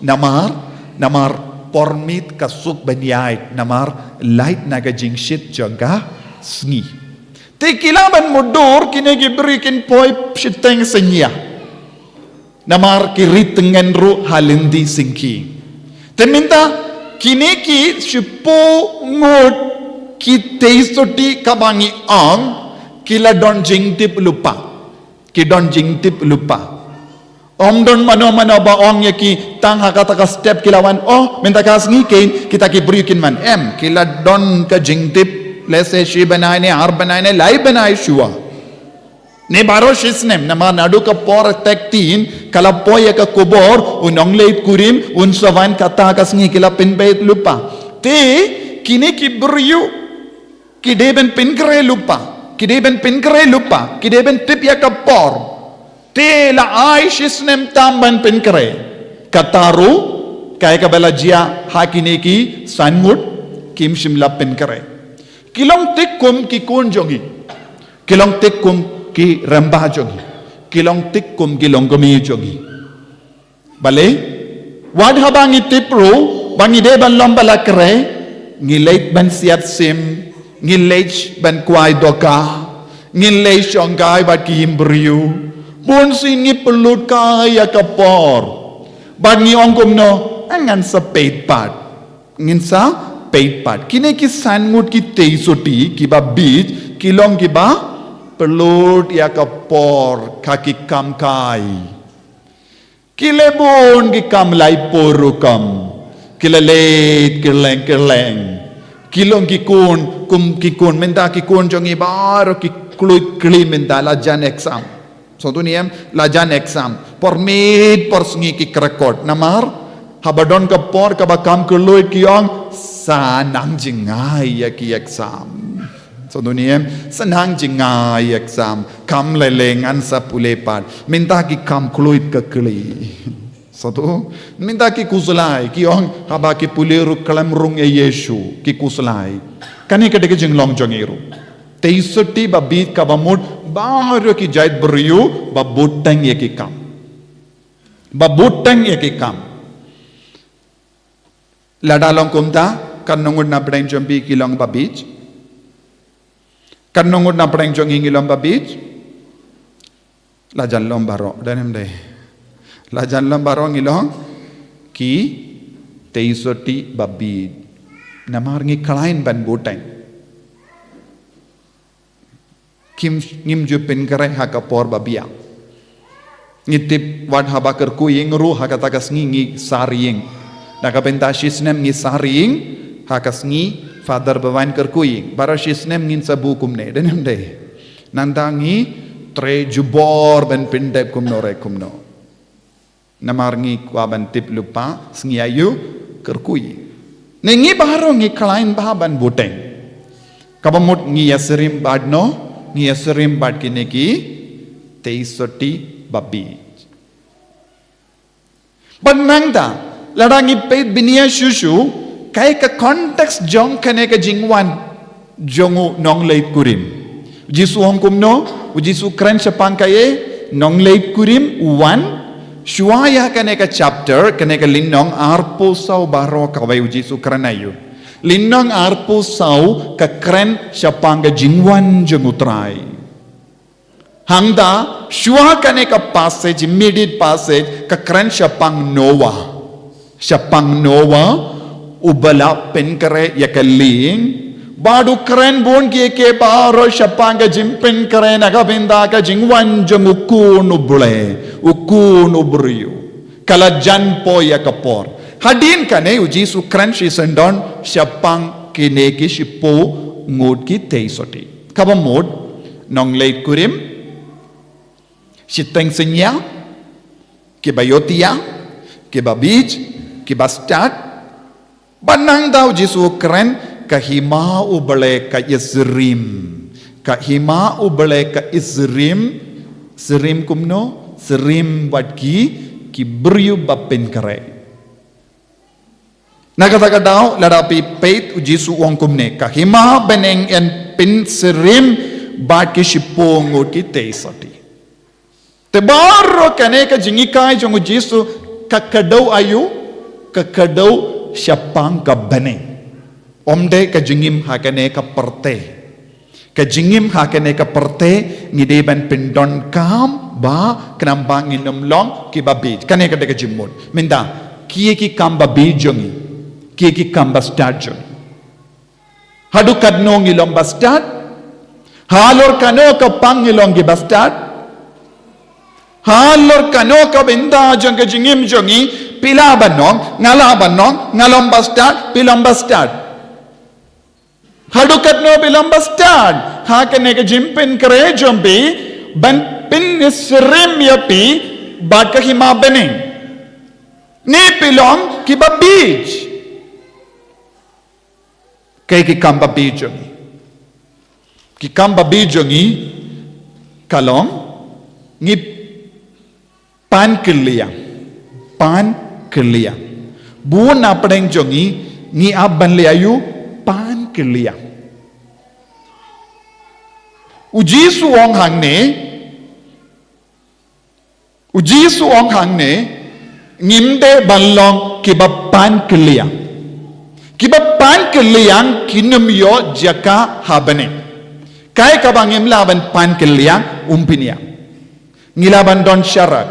Namar, namar por miet ka suk ban ïaid, namar lait na ka jingshit jong ka sngi. Te ki lah ban mutdur kine ki briew kin poi shiteng synñia. Namar ki rit tyngen ruh ha lynti syngkhie. Te mynta kine ki shiphew ngut ki tei sotti kaba ngi ong ki la don jingtip lypa. Ki don jingtip lypa. Ym don mano mano ba ong ïa ki tang ha kata ka step ki la wan, oh, mynta ka sngi kein kita ki briew kin wan. Em, ki la don ka jingtip, lehse shi bnai ne ar bnai ne lai bnai shuwa. Ne baroh shisnem, namar naduh ka por tek tien, ka la poi ïa ka khubor, u nongleit kurim un sa wan kata ka sngi, ki la pynbeit lypa. Te kine ki briew ki dei ban pynkhreh lypa, ki dei ban pynkhreh lypa, ki dei ban tip ïa ka por. Te la ai shisnem tam ban pynkhreh. Kata ruh kaei kaba la jia ha kine ki san ngut kim shym la pynkhreh. Ki long thik kum ki khun jong ngi. Ki long thik kum ki rangbah jong ngi. Ki long thik kum ki longkmie jong ngi. Balei? Wat haba ngi tip ruh ba ngi dei ban long ba la khreh, ngi leit ban siat sim, ngi leit ban kwai dohkha, ngi leit shongkai bad ki briew. Bun sien ngi pynlut kai ïa ka por. Bad ngi ong kumno, ngan sa peit pat. Ngin sa peit pat. Kine ki san ngut ki tei sotti kiba bieit, ki long kiba pynlut ïa ka por ha ki kam kai. Ki leh bun ki kam, lai por rukom. Ki la leit kylleng kylleng. Ki long ki khun, kum ki khun, mynta ki khun jong ngi baroh ki khluit khlieh mynta la jan exam. Sngewthuh ne em, la jan exam. Por miet por sngi ki kyrkot. Namar haba don ka por kaba kham khluit ki ong, sa nang jngai ïa ki exam. Sngewthuh ne em, sa nang jngai exam. Kham lei lei ngan sa pule pat. Mynta ki kham khluit ka khlieh. Sngewthuh, mynta ki khuslai, ki ong haba ki pule ruh khlem rung ïa Jisu, ki khuslai. Kane ka dei ka jinglong jong ngi ruh. Tei sotti ba bieit kaba mut baroh ki jait briew ba bteng ïa ki kam. Ba bteng ïa ki kam. Lada long kumta, katno ngut na pdeng jong phi ki long ba bieit? Katno ngut na pdeng jong ngi ngi long ba bieit? La jan long baroh, dei ne ym dei? La jan long baroh ngi long ki tei sotti ba bieit. Namar ngi khlaiñ ban bteng. Kim, ngim ju pynkhreh ha ka por ba biang. Ngi tip wat haba kyrkhu ïing ruh ha kata ka sngi ngi sar ïing. Na ka bynta shisnem ngi sar ïing, ha ka sngi Father ba wan kyrkhu ïing. Baroh shisnem ngin sa buh kumne, dei ne ym dei? Nangta ngi trei jubor ban pyndep kumno re kumno. Namar ngi kwah ban tip lypa, sngi aïu kyrkhu ïing. Ne ngi baroh ngi khlaiñ bha ban bteng. Kaba mut ngi ïasyriem bad no, ngi ïasyriem bad kine ki tei sotti ba bieit. Bad nangta, lada ngi peit bniah shuh shuh, kaei ka context jong kane ka jingwan jong u nongleit kurim. U Jisu ong kumno, u Jisu kren shaphang kaei, nongleit kurim u wan, shuwa ïa kane ka chapter, kane ka lynnong arphew saw baroh kawei u Jisu kren aïu. Lynnong arphew saw ka kren shaphang ka jingwan jong u Trai. Hangta, shuwa kane ka passage, immediate passage, ka kren shaphang Noah. Shaphang Noah, uba la pynkhreh ïa ka lieng, bad u kren bun kiei kiei baroh shaphang ka jingpynkhreh na ka bynta ka jingwan jong u Khun u Blei, u Khun u briew. Ka la jan poi ïa ka por. Hadien kane u Jisu kren shisyndon shaphang kine ki shiphew ngut ki tei sotti. Kaba mut, nongleit kurim, shiteng synñia, kiba ïohtïa, kiba bieit, kiba stad. Bad nangta u Jisu u kren, ka hima u Blei ka ïasyriem. Ka hima u Blei ka ïasyriem, syriem kumno, syriem bad ki, ki briew ba pynkhreh. Na kata ka daw, lada phi peit u Jisu u ong kumne, ka hima bneng yn pynsyriem bad ki shiphew ngut ki tei sotti. Te baroh kane ka jinghikai jong u Jisu ka kdew aïu, ka kdew shaphang ka bneng. Ym dei ka jingim ha kane ka pyrthei. Ka jingim ha kane ka pyrthei ngi dei ban pyndonkam ba khnang ba ngin ym long kiba bieit. Kane ka dei ka jingmut. Mynta, kiei ki kam ba bieit jong ngi, kiei ki kam ba stad jong ngi. Haduh katno ngi long ba stad? Halor kano ka phang ngi long kiba stad? Halor kano ka bynta jong ka jingim jong ngi, phi lah ban ong, nga lah ban ong, nga long ba stad, phi long ba stad. Haduh katno phi long ba stad ha kane ka jingpynkhreh jong phi, ban pynsyriem ïa phi bad ka hima bneng? Ne phi long kiba bieit? Kaei ki kam ba bieit jong ngi? Ki kam ba bieit jong ngi ka long ngi pan kylliang. Pan kylliang. Bun na pdeng jong ngi, ngi ap ban leh aïu? Pan kylliang. U Jisu u ong hangne, u Jisu u ong hangne, ngim dei ban long kiba pan kylliang. Kiba pan kylliang kin ym ïoh jaka ha bneng. Kaei kaba ngim lah ban pan kylliang? Umphniang. Ngi lah ban don sharak.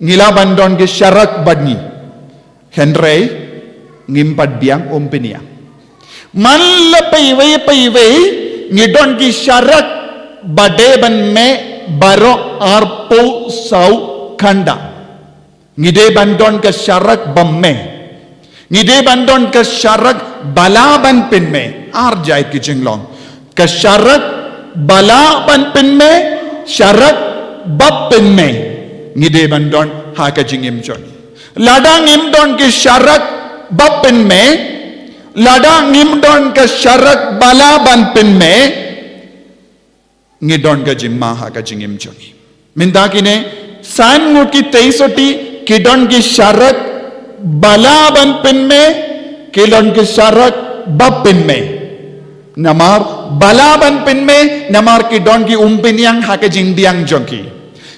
Ngi lah ban don ki sharak bad ngi. Hynrei ngim pat biang umphniang. Man la paiwei paiwei ngi don ki sharak ba dei ban mih baroh arphew saw khyndai. Ngi dei ban don ka sharak ba mih. Ngi dei ban don ka sharak ba lah ban pynmih. Ar jait ki jinglong. Ka sharak ba lah ban pynmih, sharak ba pynmih. Ngi dei ban don ha ka jingim jong ngi. Lada ngim don ki sharak ba pynmih, lada ngim don ka sharak ba lah ban pynmih, ngi don ka jingma ha ka jingim jong ngi. Mynta kine san ngut ki tei sotti ki don ki sharak ba lah ban pynmih, ki don ki sharak ba pynmih. Namar ba lah ban pynmih, namar ki don ki umphniang ha ka jingbiang jong ki.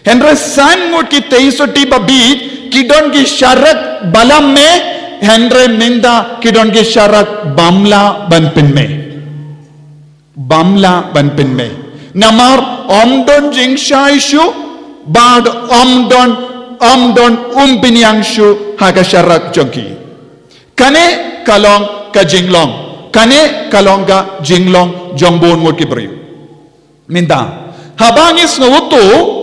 Hynrei san ngut ki tei sotti ba bieit ki don ki sharak ba lah mih, hynrei mynta ki don ki sharak bym lah ban pynmih. Bym lah ban pynmih. Namar ym don jingshai shuh, bad ym don, ym don umphniang shuh ha ka sharak jong ki. Kane ka long ka jinglong. Kane ka long ka jinglong jong bun ngut ki briew. Mynta, haba ngi sngewthuh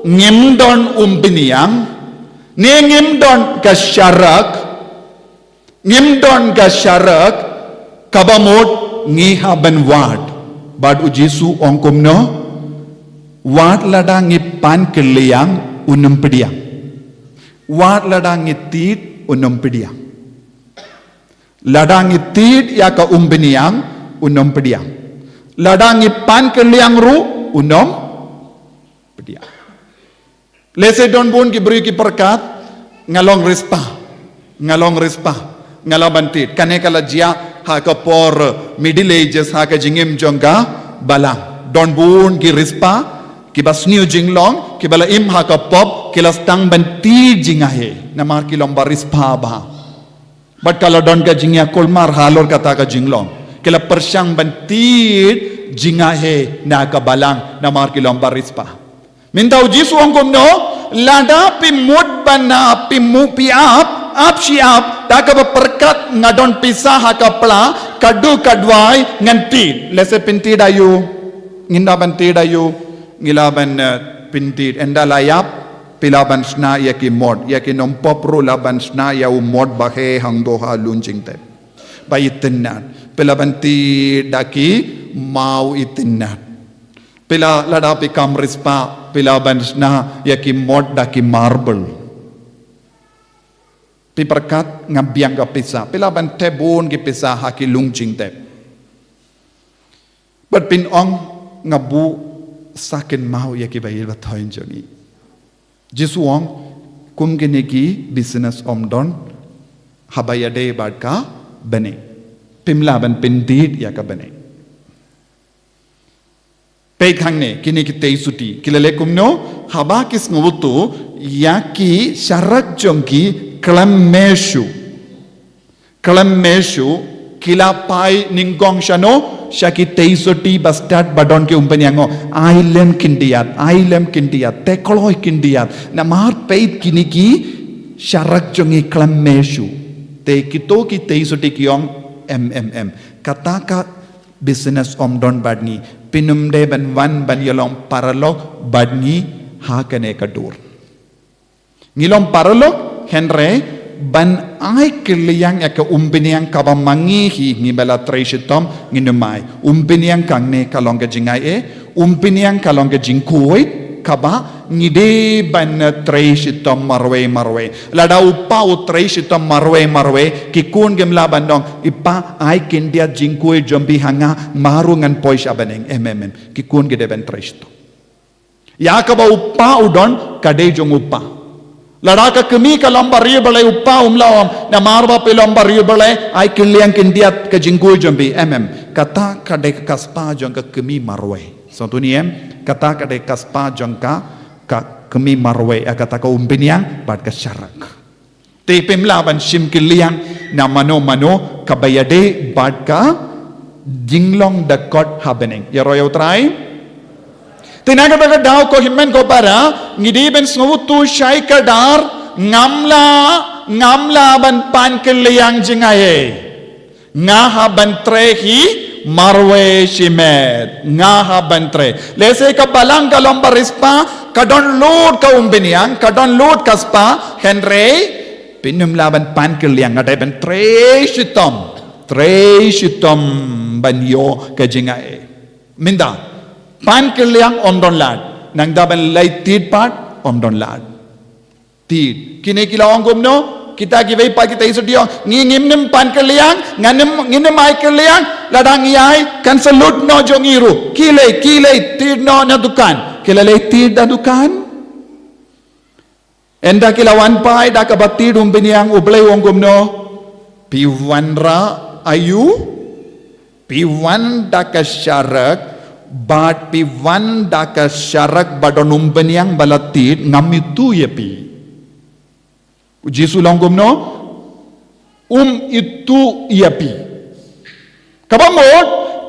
ngim don umphniang, ne ngim don ka sharak, ngim don ka sharak, kaba mut ngi hap ban wad. Bad u Jisu u ong kumno? Wat lada ngi pan kylliang, un ym pdiang. Wat lada ngi tied, un ym pdiang. Lada ngi tied ïa ka umphniang, un ym pdiang. Lada ngi pan kylliang ruh, un ym pdiang. Lehse don bun ki briew ki pyrkhat, nga long riewspah, nga long riewspah, nga lah ban tied. Kane ka la jia ha ka por Middle Ages, ha ka jingim jong ka balang. Don bun ki riewspah kiba sniew jinglong, kiba la im ha ka pop, ki la sdang ban tied jingaiei namar ki long ba riewspah bha. Bad ka la don ka jingïakulmar halor kata ka jinglong. Ki la pyrshang ban tied jingaiei na ka balang namar ki long ba riewspah. Mynta u Jisu u ong kumno? Lada phi mut Ban na phi mu phi ap, ap shi ap, da kaba pyrkhat nga don pisa ha ka pla, ka du ka dwai ngan tied. Lehse phin tied aïu, ngin da ban tied aïu, ngi lah ban, eh, phin tied, ynda la ïap, phi lah ban shna ïa ki mot, ïa ki nongpop ruh lah ban shna ïa u mot ba heh hangto ha Lungjingtep. Ba itynnad, phi lah ban tied da ki maw itynnad. Phi lah lada phi kam riewspah, phi lah ban shna ïa ki mot da ki marble. Phi pyrkhat nga biang ka pisa, phi lah ban teh bun ki pisa ha ki Lungjingtep. Bad phin ong nga buh sa kynmaw ïa ki ba ïeit ba thoiñ jong ngi. Jisu ong, kum kine ki business ym don haba ïadei bad ka bneng. Phim lah ban pyntied ïa ka bneng. Peit hangne, kine ki tei suti ki la leh kumno, haba ki sngewthuh ïa ki sharak jong ki khlem mih shuh. Khlem mih shuh, ki la phai nyngkong shano, sha ki tei suti ba stad ba don ki umphniang, ong, ai lem khyndiat, ai lem khyndiat, teh kloi khyndiat. Namar peit kine ki sharak jong ngi khlem mih shuh. Te kito ki tei suti ki ong, em, em, em. Kata ka business ym don bad ngi, phin ym dei ban wan ban ïalong paralok bad ngi ha kane ka dur. Ngi long paralok, hynrei ban ai kylliang ïa ka umphniang kaba ma ngi hi, ngi ba la trei shitom, ngin ym ai. Umphniang hangne ka long ka jingai eh, umphniang ka long ka jingkhuid kaba ngi dei ban trei shitom marwei marwei. Lada u pa u trei shitom marwei marwei, ki khun kim lah ban ong, i pa, ai khyndiat jingkhuid jong phi ha nga, ma ruh ngan poi sha bneng. Em, em, em. Ki khun ki dei ban trei shitom. Ïa kaba u pa u don, ka dei jong u pa. Lada ka kmie ka long ba riewblei, u pa um lah ong, namar ba phi long ba riewblei, ai kylliang khyndiat ka jingkhuid jong phi. Em, em. Kata ka dei ka spah jong ka kmie marwei. Sngewthuh ne em, kata ka dei ka spah jong ka, ka kmie marwei, eh, kata ka umphniang bad ka sharak. Te phim lah ban shim kylliang na mano mano kaba ïadei bad ka jinglong dkhot ha bneng. Ïaroh ïa U Trai. Te na kata ka daw ko hynmen ko para, ngi dei ban sngewthuh shai kdar, ngam lah, ngam lah ban pan kylliang jingai eh. Nga hap ban trei hi marwei shimet. Nga hap ban trei. Lehse ka balang ka long ba riewspah, ka don lut ka umphniang, ka don lut ka spah, hynrei phin ym lah ban pan kylliang, nga dei ban trei shitom. Trei shitom ban ïoh ka jingai eh. Mynta, pan kylliang ym don lad. Nangta ban leit tied pat ym don lad. Tied. Kine ki la ong kumno? Kita kiwei pat ki tei suti ki ong, ngi ngim nym pan kylliang, ngam nym, ngim nym ai kylliang, lada ngi ai kan sa lut noh jong ngi ruh. Khie leit, khie leit, tied noh na dukan. Ki la leit tied na dukan. Ynda ki la wan phai da kaba tied umphniang, U Blei u ong kumno? Phi wanrah aïu? Phi wan da ka sharak, bad phi wan da ka sharak ba don umphniang ba la tied, ngam ithuh ïa phi. U Jisu u ong kumno? Um ithuh ïa phi. Kaba mut,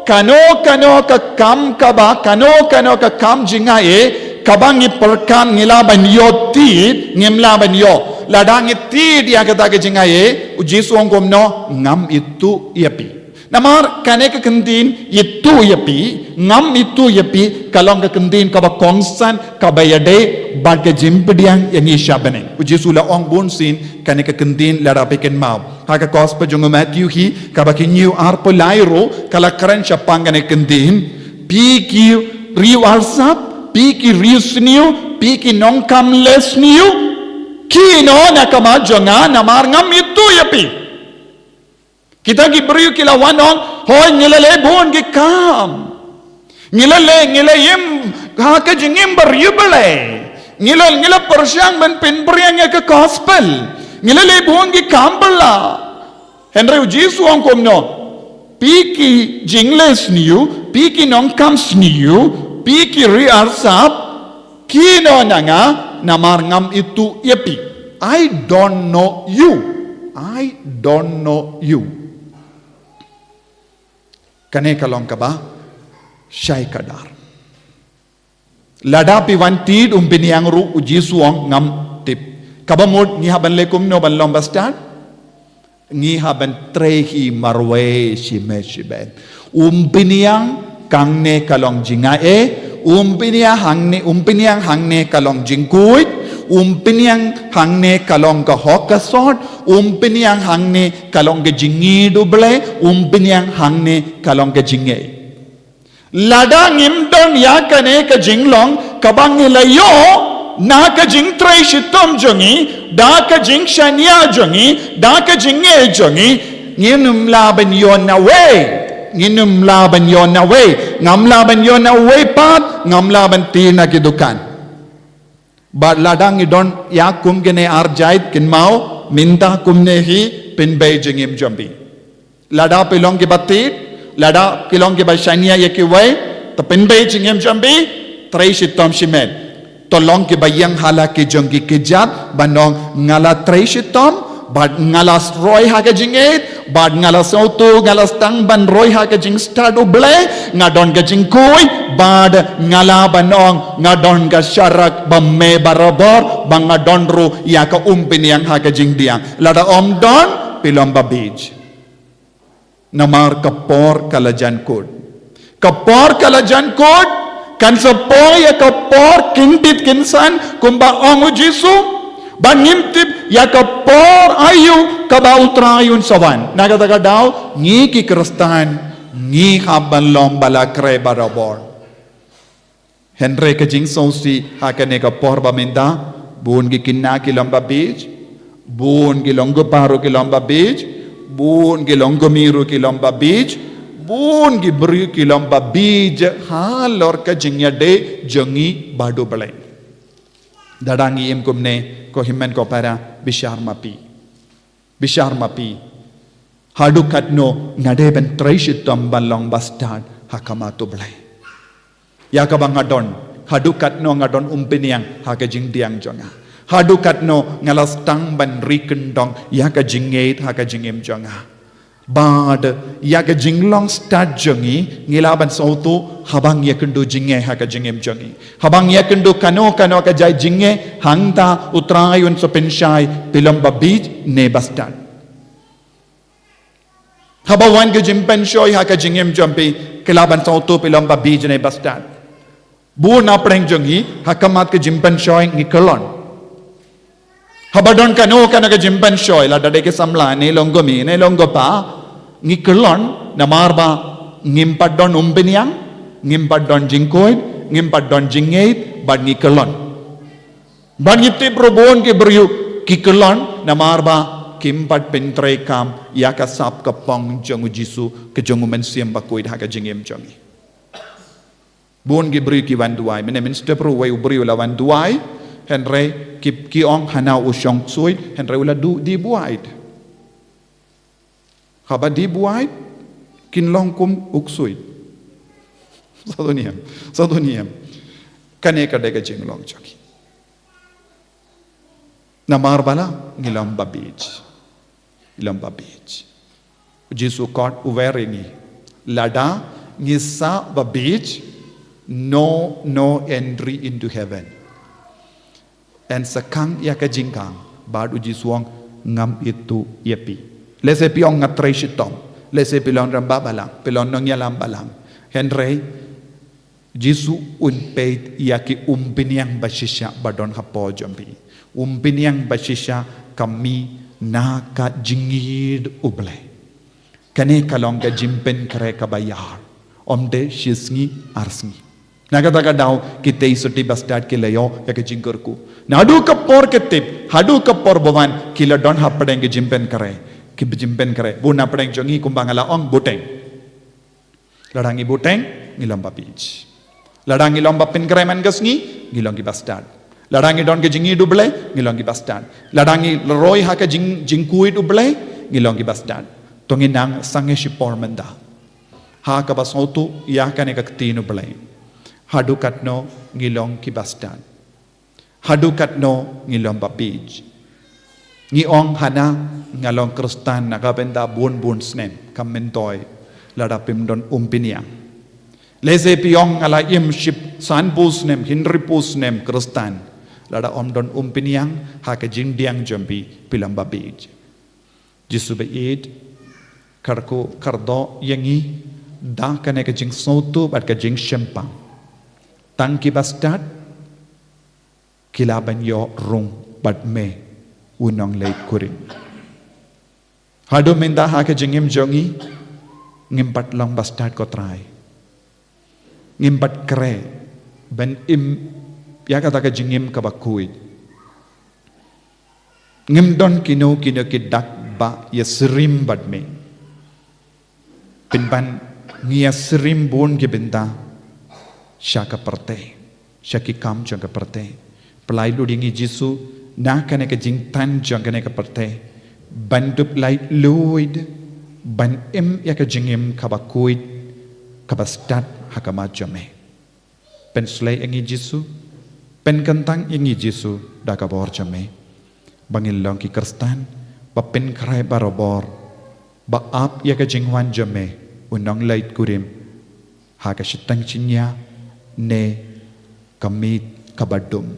kano kano ka kam kaba, kano kano ka kam jingai eh, kaba ngi pyrkhat ngi lah ban ïoh tied, ngim lah ban ïoh. Lada ngi tied ïa kata ka jingai eh, U Jisu u ong kumno? Ngam ithuh ïa phi. Namar kane ka kyntien ithuh ïa phi, ngam ithuh ïa phi, ka long ka kyntien kaba kongsan, kaba ïadei bad ka jingpdiang ïa ngi sha bneng. U Jisu u la ong bunsien kane ka kyntien, lada phi kynmaw. Ha ka gospel jong u Matthew hi, kaba khyndai arphew lai ruh, ka la kren shaphang kane ka kyntien. Phi ki riew arsap, phi ki riew sniew, phi ki nongkam leh sniew, khie noh na khmat jong nga, namar ngam ithuh ïa phi. Kita ki briew ki la wan ong, hooid ngi la leh bun ki kam. Ngi la leh, ngi la im ha ka jingim ba riewblei. Ngi la, ngi la pyrshang ban pynphriang ïa ka gospel. Ngi la leh bun ki kam ba la. Hynrei U Jisu u ong kumno? Phi ki jingleh sniew, phi ki nongkam sniew, phi ki riew arsap, khie noh na nga, namar ngam ithuh ïa phi. I don't know you. I don't know you. Kane ka long kaba shai kdar. Lada phi wan tied umphniang ruh, U Jisu u ong ngam tip. Kaba mut ngi hap ban leh kumno ban long bastad? Ngi hap ban trei hi marwei shimet shimet. Umpynïang hangne ka long jingaiei, umpynïang hangne, umpynïang hangne ka long jingkhuid, umpynïang hangne ka long ka hok ka sot, umpynïang hangne ka long ka jingïeit U Blei, umpynïang hangne ka long ka jingngeit. Lada ngim don ïa kane ka jinglong kaba ngi la ïoh na ka jingtrei shitom jong ngi, da ka jingshaniah jong ngi, da ka jingngeit jong ngi, ngin ym lah ban ïoh na wei, ngin ym lah ban ïoh na wei, ngam lah ban ïoh na wei pat, ngam lah ban tih na ki dukan. Bad lada ngi don ïa kum kine ar jait, kynmaw, mynta kumne hi pynbeit jingim jong phi. Lada phi long kiba tied, lada phi long kiba shaniah ïa kiwei, to pynbeit jingim jong phi, trei shitom shimet. To long kiba ïeng ha la ki jong ki kjat, ban ong nga la trei shitom, bad nga la roi ha ka jingngeit, bad nga la sngewthuh, nga la sdang ban roi ha ka jingstad U Blei, nga don ka jingkhuid, bad nga lah ban ong nga don ka sharak ba me barabor, ba nga don ruh ïa ka umpynïang ha ka jingdiang. Lada ym don, phi long babiej. Namar ka por ka la jan kut. Ka por ka la jan kut, kan sa poi ïa ka por kyntip kynsan, kumba ong U Jisu, ba ngim tip ïa ka por aïu kaba U Trai un sa wan. Na kata ka daw, ngi ki Khristan, ngi hap ban long ba la khreh barabor. Hynrei ka jingsngewsih ha kane ka por ba mynta, bun ki khynnah ki long babiej, bun ki longkpa ruh ki long babiej, bun ki longkmie ruh ki long babiej, bun ki briew ki long babiej halor ka jingïadei jong ngi bad U Blei. Lada ngi im kumne, ko hynmen ko para, bishar ma phi. Bishar ma phi. Haduh katno nga dei ban trei shitom ban long bastad ha khmat U Blei? Ïa kaba nga don, haduh katno nga don umpynïang ha ka jingdiang jong nga? Haduh katno nga la sdang ban ri kyndong ïa ka jingngeit ha ka jingim jong nga? Bad ïa ka jinglong stad jong ngi, ngi lah ban sngewthuh haba ngi ïakynduh jingeh ha ka jingim jong ngi. Haba ngi ïakynduh kano kano ka jait jingeh, hangta U Trai un sa pynshai, phi long babiej ne bastad. Haba wan ka jingpynshoi ha ka jingim jong phi, phi lah ban sngewthuh phi long babiej ne bastad. Bun na pdeng jong ngi, ha khmat ka jingpynshoi ngi kyllon. Haba don kano kano ka jingpynshoi, lada dei ki samla ne longkmie ne longkpa, ngi kyllon, namar ba ngim pat don umpynïang, ngim pat don jingkhuid, ngim pat don jingngeit, bad ngi kyllon. Bad ngi tip ruh bun ki briew ki kyllon, namar ba kim pat pyntreikam ïa ka sap ka pong jong U Jisu, ka jong U Mynsiem Bakhuid ha ka jingim jong ngi. Bun ki briew ki wan duwai, mynne mynstep ruh uwei u briew u la wan duwai, hynrei ki, ki ong hana u shong ksuid, hynrei u la dih buaid. Haba dih buaid, kin long kum u ksuid. Sa to niam, sa to niam. Kane ka dei ka jinglong jong ngi. Namar ba la ngi long babiej. Ngi long babiej. U Jisu khot u wer ïa ngi. Lada ngi sah babiej, no, no entry into heaven. Yn sa khang ïa ka jingkhang, bad U Jisu u ong ngam ithuh ïa phi. Lehse phi ong nga trei shitom, lehse phi long rangbah balang, phi long nongïalam balang. Hynrei Jisu un peit ïa ki umpynïang ba shisha ba don hapoh jong phi. Umpynïang ba shisha ka mih na ka jingïeit U Blei. Kane ka long ka jingpynkhreh kaba ïar. Ym dei shi sngi ar sngi. Na kata ka daw kitei sotti bastad ki la ïoh ïa ka jingkyrkhu. Naduh ka por ka tip haduh ka por ba wan ki la don hapdeng ka jingpynkhreh. Ki jingpynkhreh. Bun na pdeng jong ngi kumba nga la ong buteng. Lada ngi buteng, ngi long babiej. Lada ngi long ba pynkhreh man ka sngi, ngi long ki bastad. Lada ngi don ka jingïeit U Blei, ngi long ki bastad. Lada ngi roi ha ka jing, jingkhuid U Blei, ngi long ki bastad. To ngin nang sangeh shipor mynta ha kaba sngewthuh ïa kane ka ktien U Blei. Haduh katno ngi long ki bastad? Haduh katno ngi long babiej? Ngi ong hana nga long Khristan na ka bynta bun bun snem, kam myntoi lada phim don umpynïang. Lehse phi ong nga la im ship sanphew snem, hynriewphew snem Khristan. Lada ym don umphniang ha ka jingdiang jong phi, phi long babieit. Jisu ba ïeit, kyrkhu kyrdoh ïa ngi da kane ka jingsngewthuh bad ka jingshemphang. Tang ki bastad ki lah ban ïoh rung bad me, u nongleit kurim. Haduh mynta ha ka jingim jong ngi, ngim pat long bastad ko Trai. Ngim pat khreh ban im ïa kata ka jingim kaba khuid. Ngim don kino kino ki dak ba ïasyriem bad me. Pynban ngi ïasyriem bun ki bynta sha ka pyrthei, sha ki kam jong ka pyrthei. Pynlait lut ïa ngi Jisu na kane ka jingtan jong kane ka pyrthei, ban dup lait luid, ban im ïa ka jingim kaba khuid, kaba stad ha khmat jong me. Pynshlei ïa ngi Jisu, pynkyntang ïa ngi Jisu da ka bor jong me, ba ngin long ki Khristan ba pynkhreh barabor, ba ap ïa ka jingwan jong me, u nongleit kurim, ha ka shiteng shynñia ne ka miet kaba dum,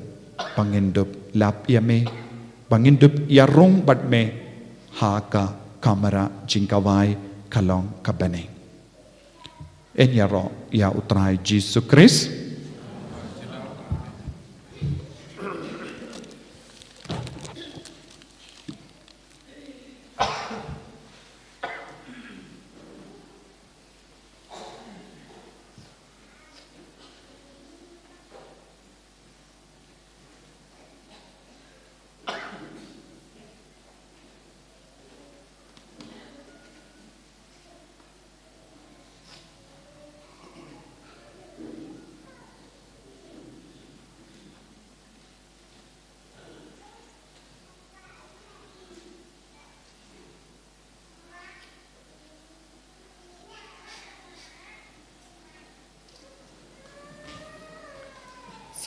ba ngin dup lap ïa me, ba ngin dup ïarung bad me ha ka kamra jingkhawai ka long ka bneng. Yn ïaroh ïa u Trai Jisu Khrist.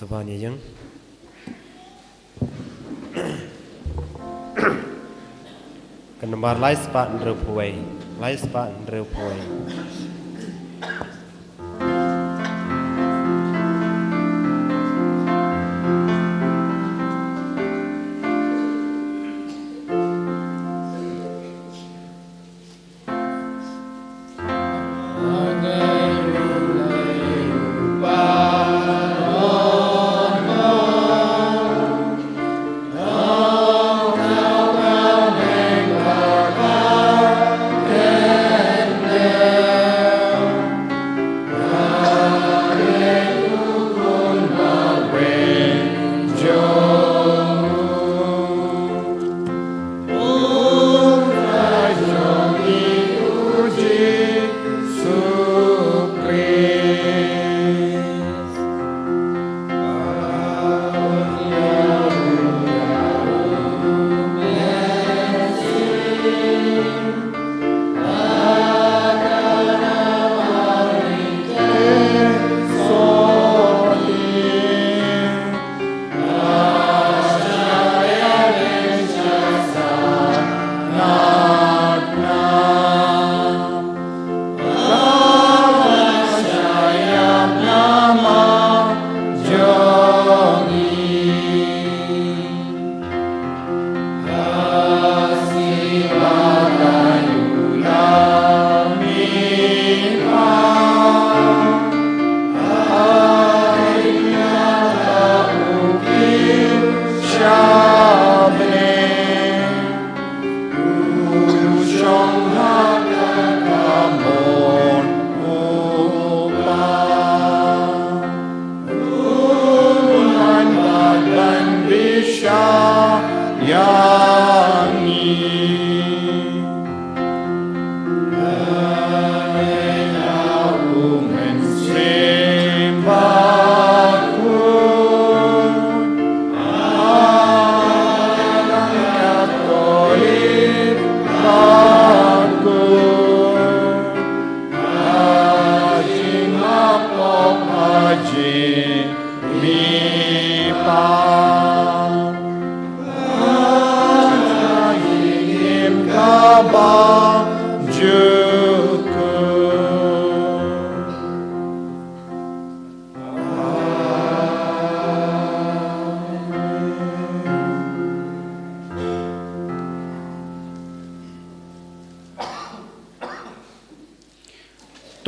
Sa wan ïa ïeng. Ka nambar lai spah hynriewphew wei. Lai spah hynriewphew wei.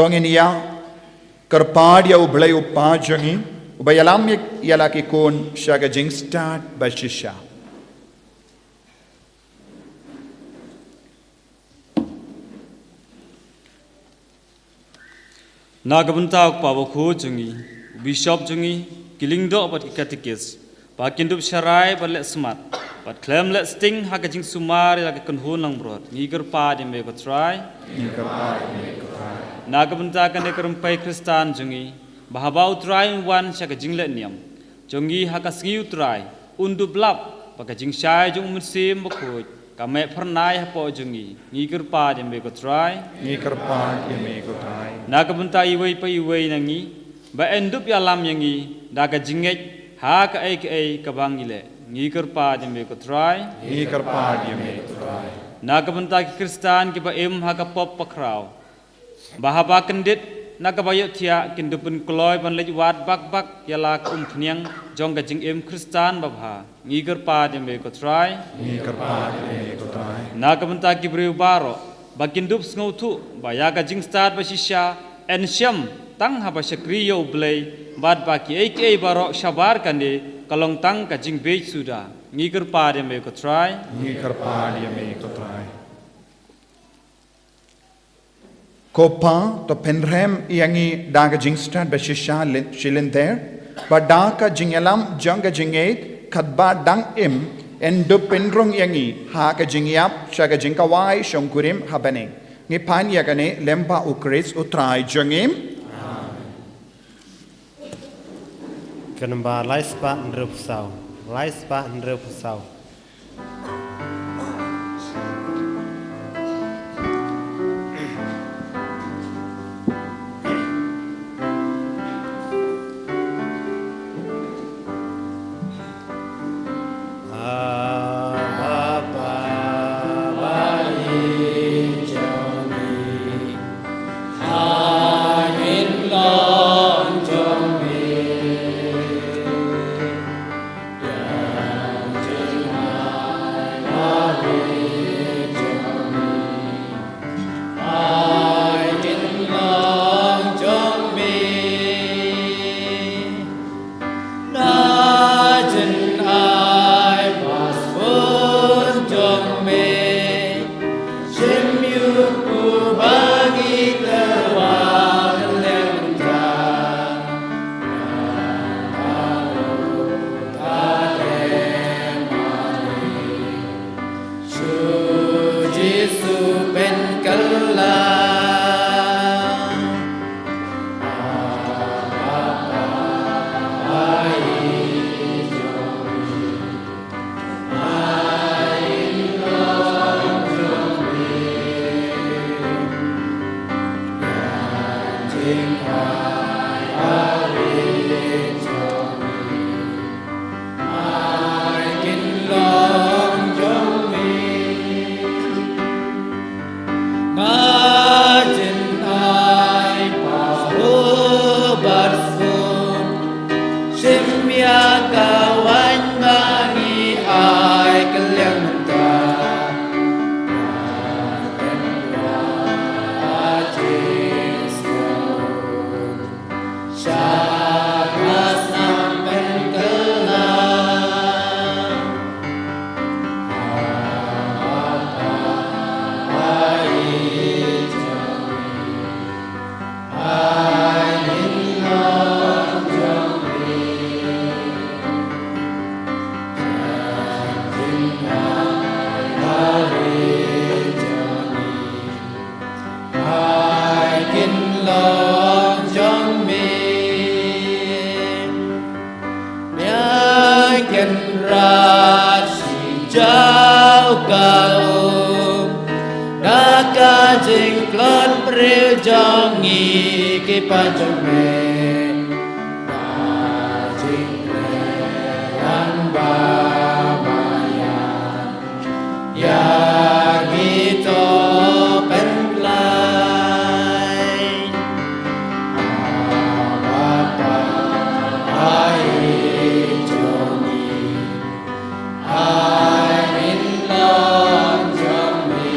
Ngin ïa kyrpad ïa U Blei U Kpa jong ngi, uba ïalam ïa la ki khun sha ka jingstad ba shisha. Na ka bynta U Kpa Bakhuid jong ngi, u Bishop jong ngi, ki lyngdoh bad ki katekis, ba kin dup sharai bad leh smat, bad khlem leh sting ha ka jingsumar ïa la ka kynhun langbrot, ngi kyrpad ïa me ko Trai. Ngi kyrpad ïa me ko Trai. Na ka bynta kane ka rympei Khristan jong ngi, ba haba U Trai un wan sha ka jingleh niam jong ngi ha ka sngi U Trai, un dup lap ba ka jingshai jong U Mynsiem Bakhuid ka meh phyrnai hapoh jong ngi, ngi kyrpad ïa me ko Trai. Ngi kyrpad ïa me ko Trai. Na ka bynta iwei pa iwei na ngi, ba yn dup ïalam ïa ngi da ka jingngeit ha kaei kaei kaba ngi leh, ngi kyrpad ïa me ko Trai. Ngi kyrpad ïa me ko Trai. Na ka bynta ki Khristan kiba im ha ka pop pakraw, ba haba kyndit na kaba ïohthiah kin dup pynkloi ban leit wad bak bak ïa la ka umphniang jong ka jingim Khristan babha, ngi kyrpad ïa me ko Trai. Ngi kyrpad ïa me ko Trai. Na ka bynta ki briew baroh, ba kin dup sngewthuh ba ïa ka jingstad ba shisha yn shem tang haba shakri ïa U Blei, bad ba kiei kiei baroh shabar kane ka long tang ka jingbieit suda, ngi kyrpad ïa me ko Trai. Ngi kyrpad ïa me ko Trai. Ko Kpa, to pynrhem ïa ngi da ka jingstad ba shisha lyn-, shilynter, ba da ka jingïalam jong ka jingngeit katba dang im, yn dup pynrung ïa ngi ha ka jingïap sha ka jingkhawai shongkurim ha bneng. Ngi pan ïa kane lyngba U Khrist U Trai jong ngi. Ka nombar lai spah hynriewphew saw. Lai spah hynriewphew saw. Ïa Kynrad shu jaw ka um da ka jingkloi briew jong ngi ki paid jong me. Da jingkhlaiñ ba ma ïa ïa ngi to pynlait. Abba Father, ai jong ngi, ai ngin long jong me.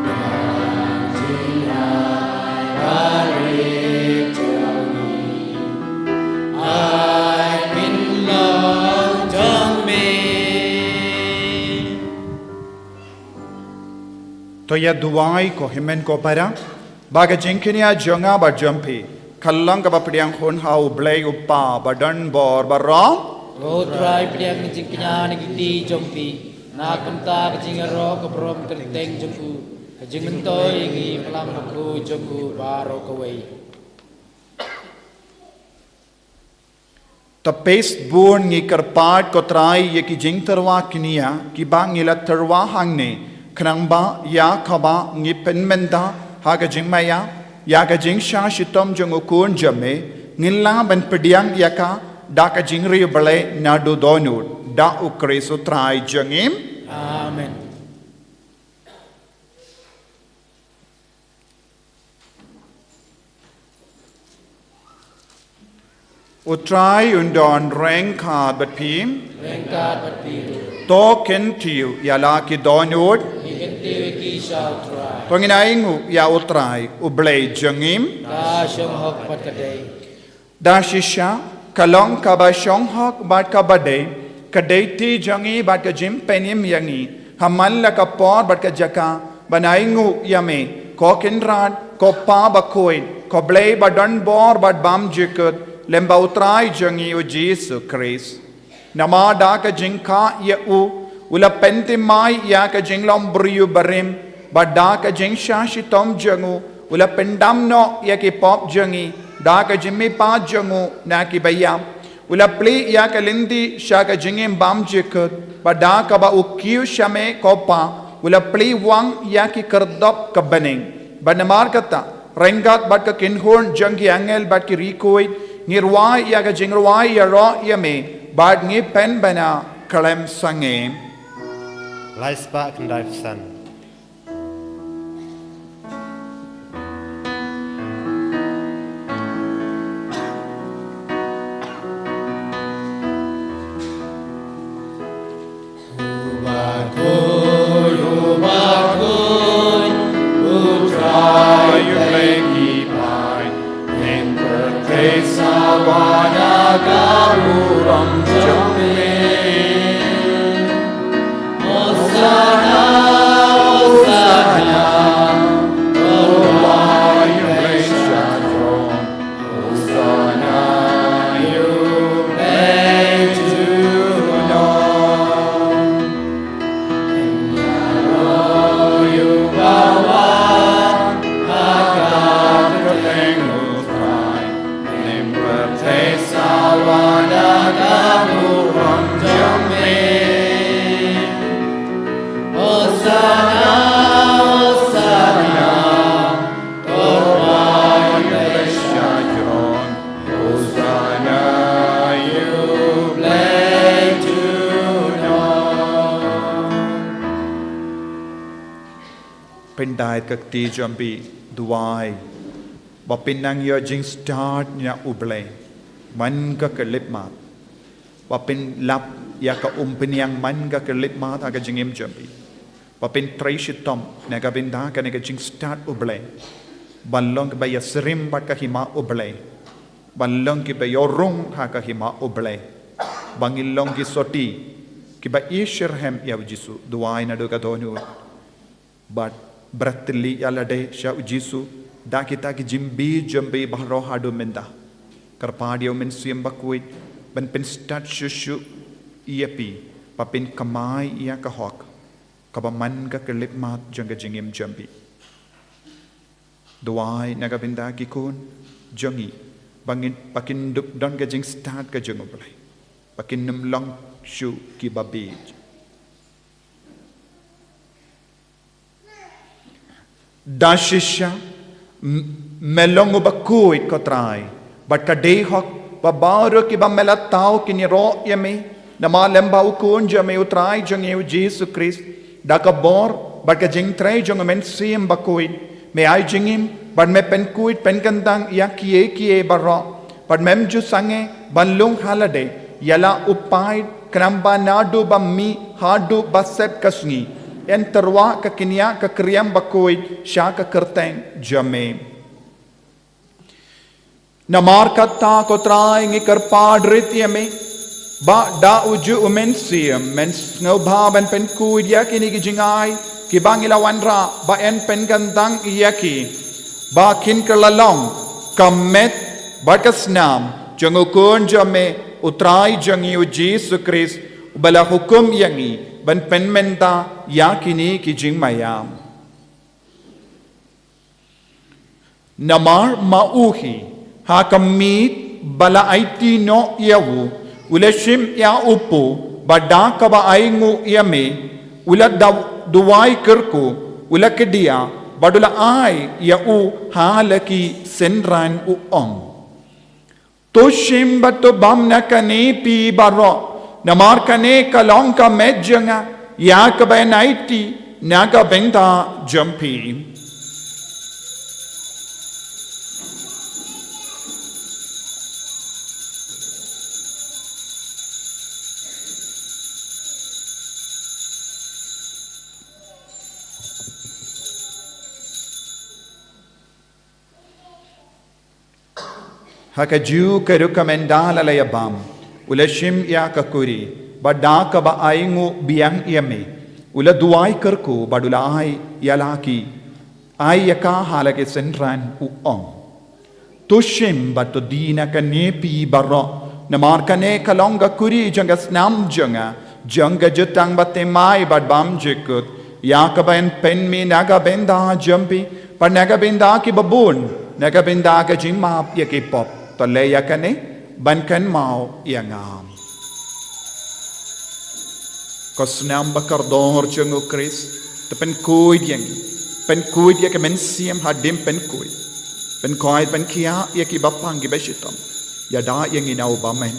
Ïa ngi To ïa duwai ko hynmen ko para, ba ka jingkñia jong nga bad jong phi ka long kaba pdiang hun ha U Blei U Kpa ba don bor baroh. Ko Trai, pdiang ka jingkñia na ki kti jong phi, na ka bynta ka jingïaroh ka burom kyrteng jong u, ka jingmyntoi ïa ngi palam bakhuid jong u baroh kawei. Te peit bun ngi kyrpad ko Trai ïa ki jingtyrwa kñia kiba ngi la tyrwa hangne, khnang ba ïa kaba ngi pynmynta ha ka jingmaïa ïa ka jingshah shitom jong u Khun jong me, ngin lah ban pdiang ïa ka da ka jingriewblei naduh dohnud, da U Khrist U Trai jong ngi. Amen. U Trai un don ryngkat bad phi. Ryngkat bad phi ruh. To kyntiew ïa la ki dohnud. Ngi kyntiew ïa ki sha U Trai. To ngin ainguh ïa U Trai U Blei jong ngi. Ka shong hok bad ka dei. Da shisha ka long kaba shong hok bad kaba dei, ka dei ti jong ngi bad ka jingpynim ïa ngi ha man la ka por bad ka jaka, ban ainguh ïa me, ko Kynrad, ko Pa bakhuid, ko Blei ba don bor bad bymjukut, lem bad U Trai jong ngi U Jisu Khrist. Namar da ka jingkha ïa u, u la pynthymmai ïa ka jinglong briew barim, bad da ka jingshah shitom jong u, u la pyndam noh ïa ki pop jong ngi, da ka jingmihpat jong u na kiba ïap. U la plie ïa ka lynti sha ka jingim bymjukut, bad da kaba u kiew sha me ko Pa, u la plie wang ïa ki khyrdop ka bneng. Bad namar kata, ryngkat bad ka kynhun jong ki angel bad ki riewkhuid, ngi rwai ïa ka jingrwai ïaroh ïa me, bad ngi pynbna khlem sangeh. Lai spah khyndai phew san. U bakhuid, u bakhuid, U Trai U Blei ki paid, ïing pyrthei sawa da ka burom jong me. Hosanna, Hosanna, U Trai U Blei sha throne. Hosanna ïa U Blei junom. Ïaroh ïa uba wan ha ka kyrteng U Trai. Ïing pyrthei sawa da ka burom jong me. Hosanna, Hosanna. Pyndait ka kti jong phi, duwai ba phin nang ïoh jingstad na U Blei man ka khyllipmat. Ba phin lap ïa ka umphniang man ka khyllipmat ha ka jingim jong phi. Ba phin trei shitom na ka bynta kane ka jingstad U Blei. Ban long kiba ïasyriem bad ka hima U Blei. Ban long kiba ïoh rung ha ka hima U Blei. Ba ngin long ki sotti kiba ïasyriem ïa U Jisu, duwai naduh ka dohnud. Bad bret lade ïa lade sha U Jisu da kita ki jingbieit jong phi baroh haduh mynta. Kyrpad ïa U Mynsiem Bakhuid ban pynstad shuh shuh ïa phi ba phin kamai ïa ka hok kaba man ka khyllipmat jong ka jingim jong phi. Duwai na ka bynta ki khun jong ngi ba ngin, ba kin dup don ka jingstad ka jong U Blei, ba kin nym long shuh kiba bieit. Da shisha, m-, me long uba khuid ko Trai, bad ka dei hok ba baroh kiba me la thaw kin ïaroh ïa me, namar lem bad U Khun jong me U Trai jong ngi U Jisu Khrist, da ka bor bad ka jingtrei jong U Mynsiem Bakhuid, me ai jingim bad me pynkhuid pynkyntang ïa kiei kiei baroh. Bad mem ju sangeh ban lung ha lade ïa la u paid khnang ba naduh ba mih haduh ba sep ka sngi yn tyrwa ka kñia ka kriam bakhuid sha ka kyrteng jong me. Namar kata ko Trai ngi kyrpad rit ïa me ba da u juh U Mynsiem men sngewbha ban pynkhuid ïa kine ki jingai Kiba ngi la wanrah ba yn pynkyntang ïa ki ba kin kylla long ka met bad ka snam jong u Khun jong me, u Trai jong ngi u Jisu Khrist, uba la hukum ïa ngi ban pynmynta ïa kine ki jingmaïa. Namar ma u hi, ha ka miet ba la aiti noh ïa u, u la shim ïa u pud, bad da kaba ainguh ïa me, u la daw-, duwai kyrkhu, u la kdiah, bad u la ai ïa u ha la ki synran, u ong: To shim bad to bam na kane phi baroh, namar kane ka long ka met jong nga, ïa kaba yn aiti na ka bynta jong phi. Ha kajuh ka rukom ynda la ïa bam, u la shim ïa ka kuri, bad da kaba ainguh biang ïa me, u la duwai kyrkhu, bad u la ai ïa la ki, ai ïa ka ha la ki synran, u ong: To shim bad to die na kane phi baroh, namar kane ka long ka kuri jong ka snam jong nga, jong ka jutang bathymmai bad bymjukut, ïa kaba yn pynmih na ka bynta jong phi bad na ka bynta kiba bun, na ka bynta ka jingmap ïa ki pop. To leh ïa kane ban kynmaw ïa nga. Ko snam ba kordor jong u Khrist, to pynkhuid ïa ngi, pynkhuid ïa ka mynsiem hadien pynkhuid, pynkhuid pynkhiah ïa kiba pang kiba shitom. Ïada ïa ngi na u bymman.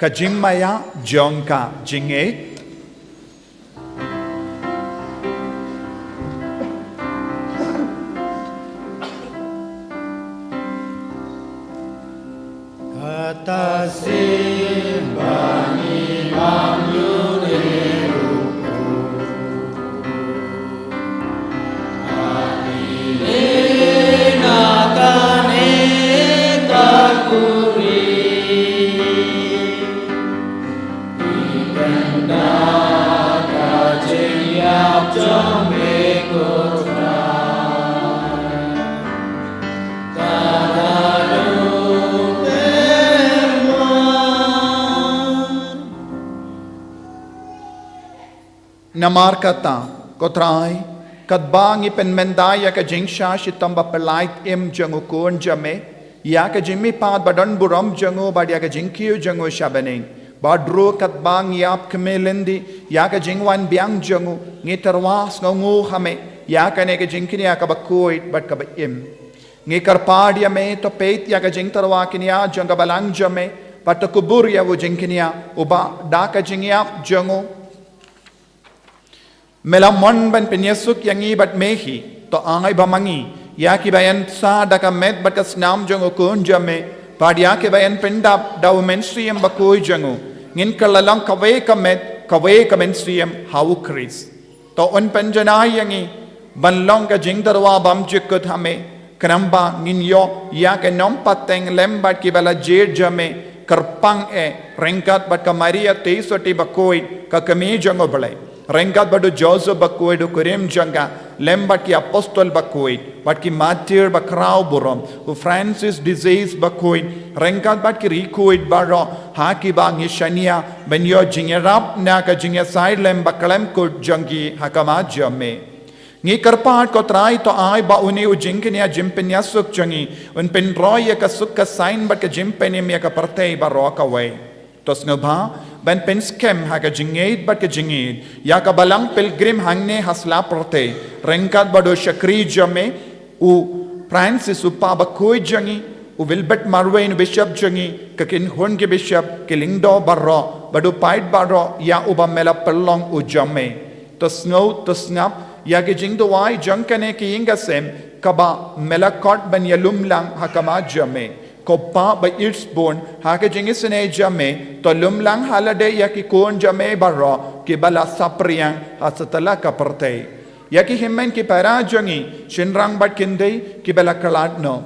Ka jingmaïa jong ka jingngeit. Kata sien ba ngi bam ïa u Trai. Namar kata, ko Trai, katba ngi pynmynta ïa ka jingshah shitom baphyllaït im jong u Khun jong me, ïa ka jingmihpat badonburom jong u bad ïa ka jingkiew jong u sha bneng, bad ruh katba ngi ïap khmih lynti ïa ka jingwan biang jong u, ngi tyrwa sngewnguh ha me ïa kane ka jingkñia kaba khuid bad kaba im. Ngi kyrpad ïa me, to peit ïa ka jingtyrwa kñia jong ka balang jong me, bad to kubur ïa u jingkñia, uba da ka jingïap jong u me la mon ban pynïasuk ïa ngi bad me hi. To ai ba ma ngi, ïa kiba yn sah da ka met bad ka snam jong u Khun jong me, bad ïa kiba yn pyndap da u Mynsiem Bakhuid jong u, ngin kylla long kawei ka met, kawei ka mynsiem ha u Khrist. To un pynjanai ïa ngi ban long ka jingtyrwa bymjukut ha me, khnang ba ngin ïoh ïa ka nongpateng lem bad kiba la jied jong me, kyrpang eh ryngkat bad ka Maria Theisotti Bakhuid, ka Kmie jong u Blei, ryngkat bad u Joseph Bakhuid u kurim jong ka, lem bad ki Apostol Bakhuid bad ki Martyr bakhraw burom, u Francis d'Assisi Bakhuid, ryngkat bad ki riewkhuid baroh ha kiba ngi shaniah ban ïoh jingïarap na ka jingïasaid lem bakhlem kut jong ki ha khmat jong me. Ngi kyrpad, ko Trai, to ai ba une u jingkñia jingpynïasuk jong ngi un pynroi ïa ka suk ka saiñ bad ka jingpynim ïa ka pyrthei baroh kawei. To sngewbha ban pynskhem ha ka jingngeit bad ka jingïeit ïa ka balang pilgrim hangne ha sla pyrthei, ryngkat bad u shakri jong me, u Francis u Papa Bakhuid jong ngi, u Wilbert Marwein u Bishop jong ngi, ka kynhun ki Bishop, ki lyngdoh baroh bad u paid baroh ïa uba me la pynlong u jong me. To sngew, to sngap ïa ki jingduwai jong kane ka ïing ka sem kaba me la khot ban ïalum lang ha khmat jong me. Ko Pa ba ïeit sbun, ha ka jingisynei jong me, to lum lang ha lade ïa ki khun jong me baroh kiba la saphriang ha satlak ka pyrthei. Ïa ki hynmen ki para jong ngi, shynrang bad khyndiat kiba la khlad noh.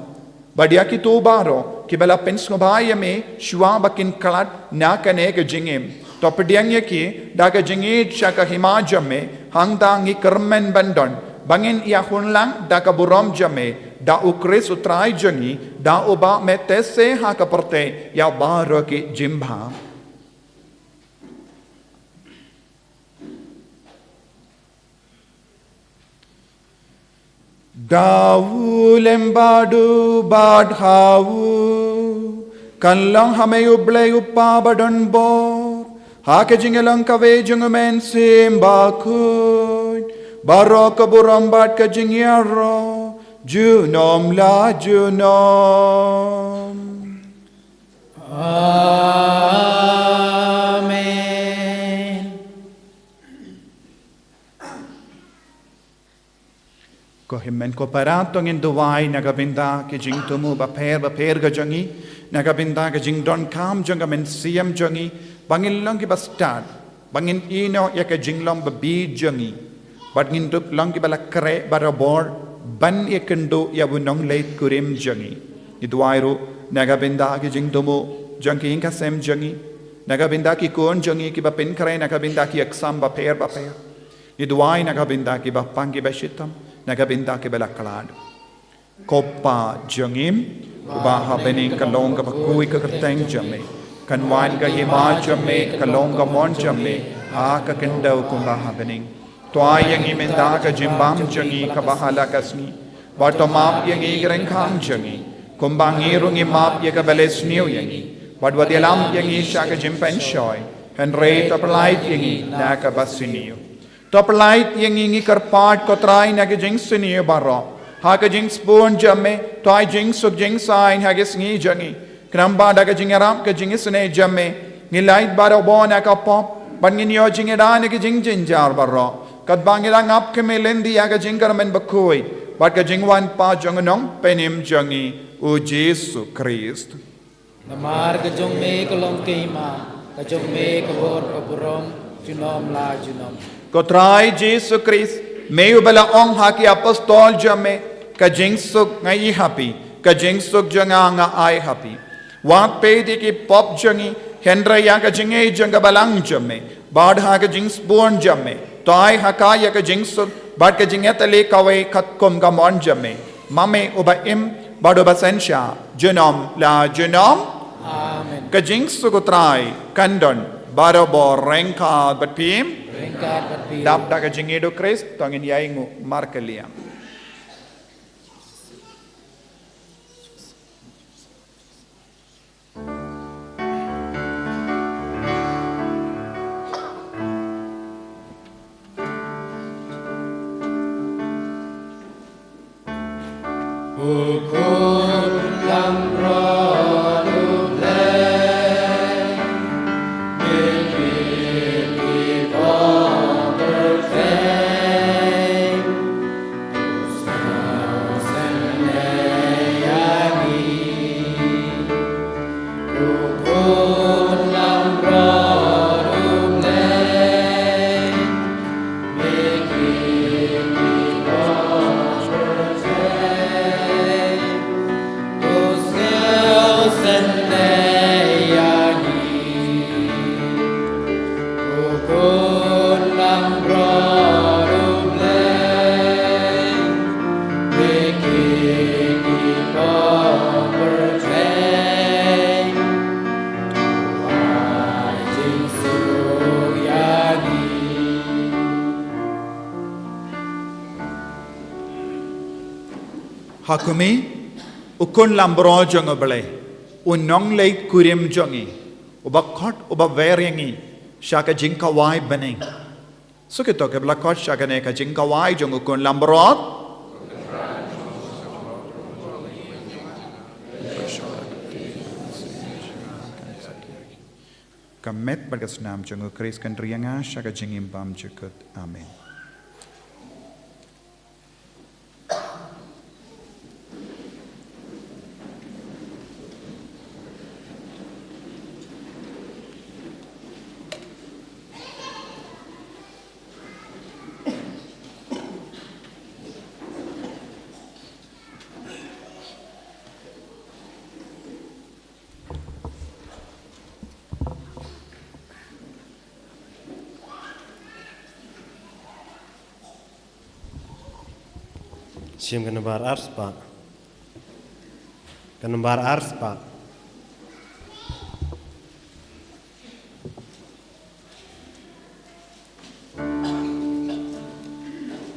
Bad ïa kito baroh kiba la pynsngewbha ïa me shuwa ba kin khlad na kane ka jingim. To pdiang ïa ki da ka jingïeit sha ka hima jong me, hangta ngi kyrmen ban don ba ngin ïa hun lang da ka burom jong me, da U Khrist U Trai jong ngi, da uba me teh se ha ka pyrthei ïa baroh ki jingbha. Da u lem bad u bad ha u, kan long ha me U Blei U Kpa ba don bor, ha ka jingïalong kawei jong U Mynsiem Bakhuid, baroh ka burom bad ka jingïaroh junom la junom. Amen. Ko hynmen ko para, to ngin duwai na ka bynta ki jingthmu bapher bapher ka jong ngi, na ka bynta ka jingdonkam jong ka mynsiem jong ngi, ba ngin long kiba stad, ba ngin ïehnoh ïa ka jinglong babieit jong ngi, bad ngin long kiba la khreh barabor ban ïakynduh ïa u nongleit kurim jong ngi. Ngi duwai ruh na ka bynta ki jingthmu jong ki ïing ki sem jong ngi, na ka bynta ki khun jong ngi kiba pynkhreh na ka bynta ki exam bapher bapher. Ngi duwai na ka bynta kiba pang kiba shitom, na ka bynta kiba la khlad. Ko Pa jong ngi uba ha bneng, ka long kaba khuid ka kyrteng jong me. Kan wan ka hima jong me, ka long ka mon jong me ha ka khyndew kumba ha bneng. To ai ïa ngi mynta ka jingbam jong ngi kaba ha la ka sngi. Bad to map ïa ngi ki ryngkang jong ngi, kumba ngi ruh ngi map ïa kiba leh sniew ïa ngi. Bad wat ïalam ïa ngi sha ka jingpynshoi, hynrei to pyllait ïa ngi na kaba sniew. To pyllait ïa ngi, ngi kyrpad ko Trai, na ka jingsniew baroh. Ha ka jingsbun jong me to ai jingsuk jingsaiñ ha ka sngi jong ngi. Khnang ba da ka jingïarap ka jingisynei jong me, ngi lait barabor na ka pop, bad ngin ïoh jingïada na ki jingjynjar baroh, katba ngi dang ap khmih lynti ïa ka jingkyrmen bakhuid bad ka jingwan pat jong u Nongpynim jong ngi, U Jisu Khrist. Namar ka jong me ka long ka hima, ka jong me ka bor ka burom junom la junom. Ko Trai Jisu Khrist, me uba la ong ha ki apostol jong me, ka jingsuk nga ïoh ha phi, ka jingsuk jong nga nga ai ha phi. Wat peit ïa ki pop jong ngi, hynrei ïa ka jingïeit jong ka Balang jong me, bad ha ka jingsbun jong me to ai ha ka ïa ka jingsuk bad ka jingïatylli kawei katkum ka mon jong me, ma me uba im bad uba synshar junom la junom. Amen. Ka jingsuk U Trai kan don barabor ryngkat bad phi. Ryngkat bad phi. Dap da ka jingïeit U Khrist, to ngin ïainguh markylliang. Ha khmih, u khun lambrot jong U Blei, u nongleit kurim jong ngi, uba khot uba wer ïa ngi sha ka jingkawai bneng. Suk ïa kito kiba la khot sha kane ka jingkawai jong u khun lambrot. Ka met bad ka snam jong U Khrist kan ri ïa nga sha ka jingim bymjukut. Amen. Shim ka nambar ar spah. Ka nambar ar spah.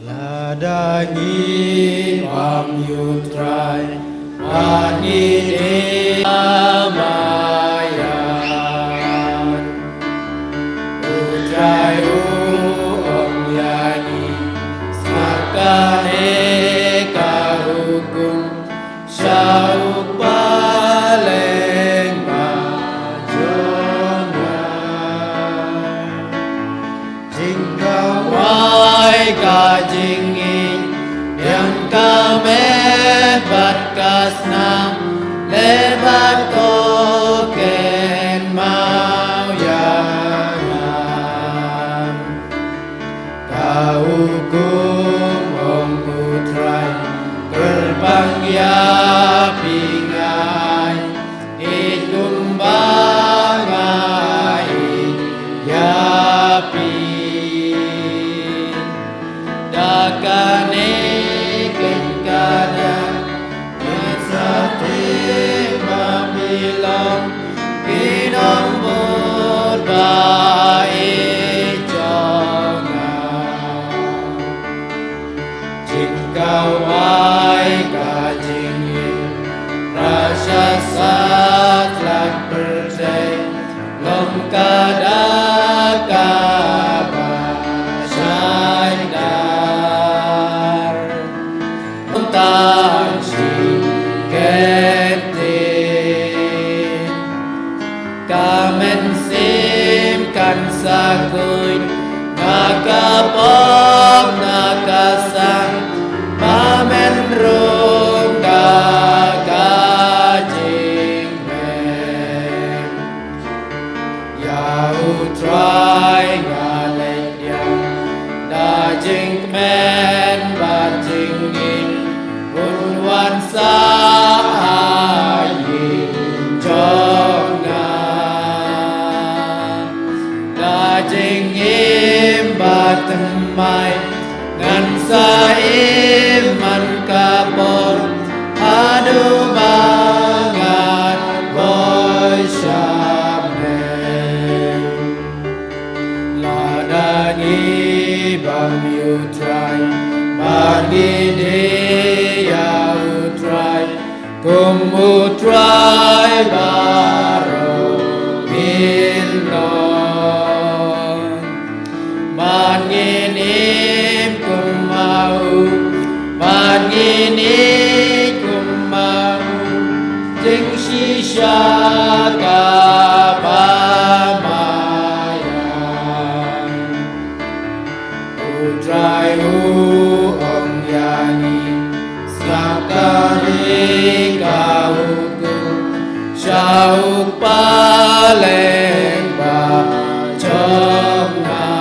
Lada ngi bam ïa U Trai, bad ngi dei ma ïa. U Trai u ong ïa ngi, sngap kane ka hukum, sha u paidbah jong nga. Jingkawei ka jingïeit, ïa ka met bad ka snam, leh bad ko kynmaw ïa nga. Ka hukum ong U Trai, kyrpang ïa phi nga ai, ïeit kumba nga ïeit ïa phi. Da kane keiñ ka dak, kin sa tip ba phi long ki nongbud ba ïeit jong nga. Jingkawei ka jingim, rasha satlak pyrthei, long ka dak kaba shaidar. Tang shi kyntien. Ka mynsiem kan sa khuid na ka pop na ka sang, ba men rung da ka jingmut. Ïa U Trai nga leit ïa, da jingkmen bad jingim, un wan sah ha ïing jong nga. Da jingim bad thymmai, ngan sa im man ka por, haduh ba ngan poi sha pdeng. Lada ngi bam ïa U Trai, bad ngi die ïa U Trai, kum U Trai baroh ngin long. Bad ngin im kum ma u, bad ngin ïeit kum ma u, jingshisha kaba maïan. U Trai u ong ïa ngi, sngap kane ka hukum, sha u paidbah jong nga.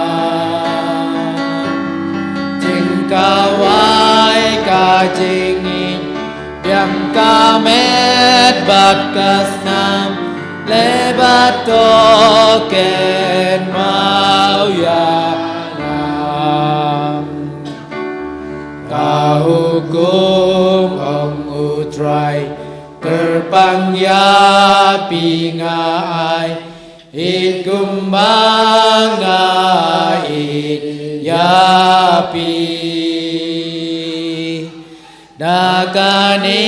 Jingkawei ka jingïeit, biang ka met bad ka snam, leh bad ko kynmaw ïa nga. Ka hukum ong U Trai, kyrpang ïa phi nga ai, ïeit kumba nga ïeit ïa phi. Da kane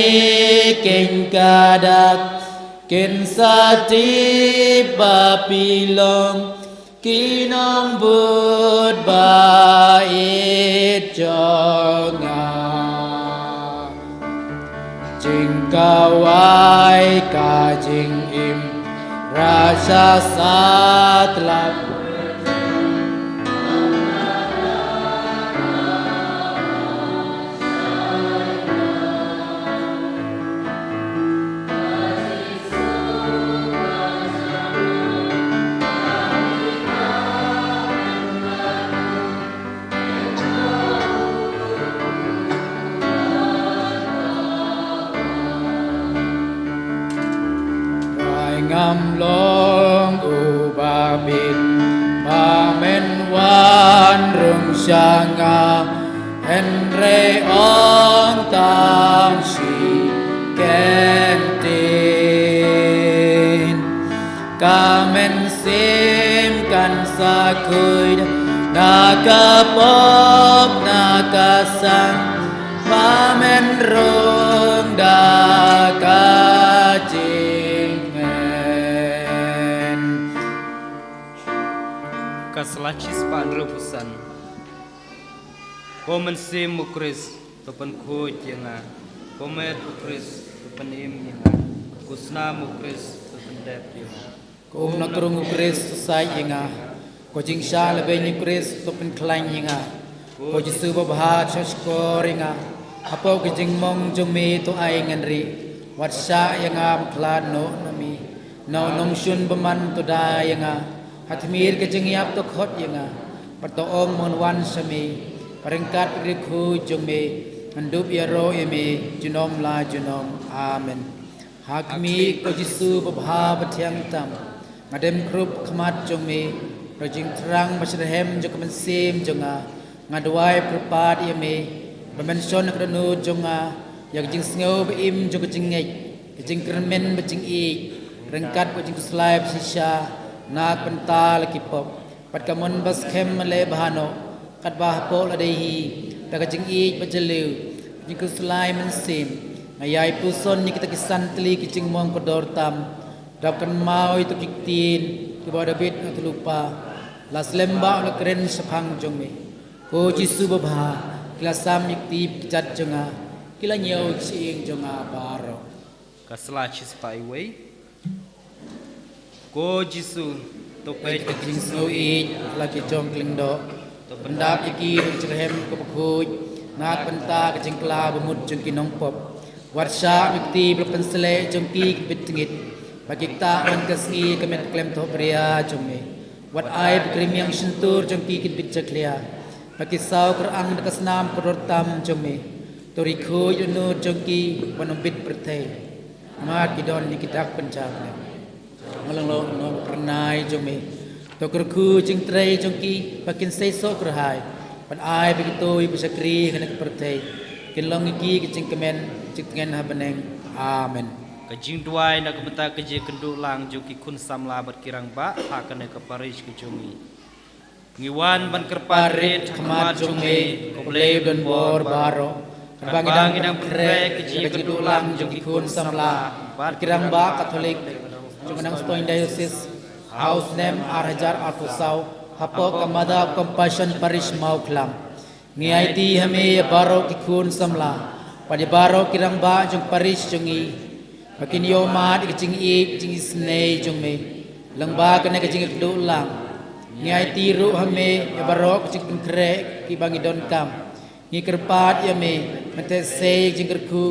keiñ ka dak, kin sa tip ba phi long ki nongbud ba ïeit jong nga. Jingkawei ka jingim, rasha satlak. Trai ngam long uba bit, ba men wan rung sha nga. Hynrei ong tang shi kyntien, ka mynsiem kan sa khuid na ka pop na ka sang, ba men rung da ka jingngeit. Ka sla chispah hynriewphew san. Ko Mynsiem u Khrist, to pynkhuid ïa nga. Ko met u Khrist, to pynim ïa nga. Ko snam u Khrist, to pyndep ïa nga. Ko umnongkrung u Khrist, to said ïa nga. Ko jingshah lehbeiñ u Khrist, to pynkhlaiñ ïa nga. Ko Jisu babha, to shahshkor ïa nga. Hapoh ka jingmong jong me, to ai ngan rieh. Wat shah ïa nga ban khlad noh na me. Na u nongshun bymman to da ïa nga. Ha khmih ka jingïap to khot ïa nga. Bad to ong ba ngan wan sha me. Bad ryngkat bad ka riewkhuid jong me, ngan dup ïaroh ïa me junom la junom. Amen. Ha khmih, ko Jisu babha bathiang tam, nga dem khrup ha khmat jong me. Da ka jingthrang bashitrhem jong ka mynsiem jong nga, nga duwai kyrpad ïa me ba men shon ha ka dohnud jong nga ïa ka jingsngew ba im jong ka jingngeit, ka jingkyrmen bad jingïeit, ryngkat bad ka jingkhuslai bashisha na ka bynta la ki pop. Bad ka mon baskhem men leh bha noh, katba hapoh lade hi, da ka jingïeit bajylliew, ka jingkhuslai mynsiem, nga ïai puson ïa kita ki san tylli ki jingmong kordor tam, da ban kynmaw ïa kito ki ktien kiba u Dabid u nongïathuhlypa: La slem bha u la kren shaphang jong me. Ko Jisu babha, ki la sam ïa ki kti ba kjat jong nga, ki la ñiew ïa ka shyieng jong nga baroh. Ka sla chispah wei. Ko Jisu, to peit ïa ki jingsngewieit la ki jong ka lyngdoh, to pyndap ïa ki da ka shitrhem kaba khuid na ka bynta ka jingkylla bamut jong ki nongpop. Wat shah ïa ki kti ba la pynsleh jong ki ki bit tngit, ba ki ktah man ka sngi ïa ka met khlem thohbria jong me. Wat ai ba ki rmiang shyntur jong ki kin bit jakhlia, ba ki saw kyr-ang da ka snam kordor tam jong me. To riewkhuid ïa ka dohnud jong ki ban ym bit pyrthei. Namar ki don ïa ki dak pynjah bneng. Nga lyngkhuh noh ba phyrnai jong me. To kyrkhu jingtrei jong ki ba kin seisoh kyrhai, ban ai ba kito kiba shakri ha kane ka pyrthei kin long ïa ki ka jingkmen jingtngen ha bneng. Amen. Ka jingduwai na ka bynta ka jingïakynduh lang jong ki khun samla bad ki rangbah ha kane ka parish ka jong ngi. Ngi wan ban kyrpad rit ha khmat jong me, ko Blei badonbor baroh. Katba ngi dang pynkhreh ka jingïakynduh lang jong ki khun samla bad ki rangbah Katholik jong ka Nongstoiñ Diocese ha u snem ar hajar arphew saw, hapoh ka Mother of Compassion Parish Mawkhlam, ngi aiti ha me ïa baroh ki khun samla bad ïa baroh ki rangbah jong parish jong ngi, ba kin ïohmad ïa ka jingïeit jingisynei jong me lyngba kane ka jingïakynduh lang. Ngi aiti ruh ha me ïa baroh ki jingpynkhreh kiba ngi donkam. Ngi kyrpad ïa me ban theh sei ïa ka jingkyrkhu,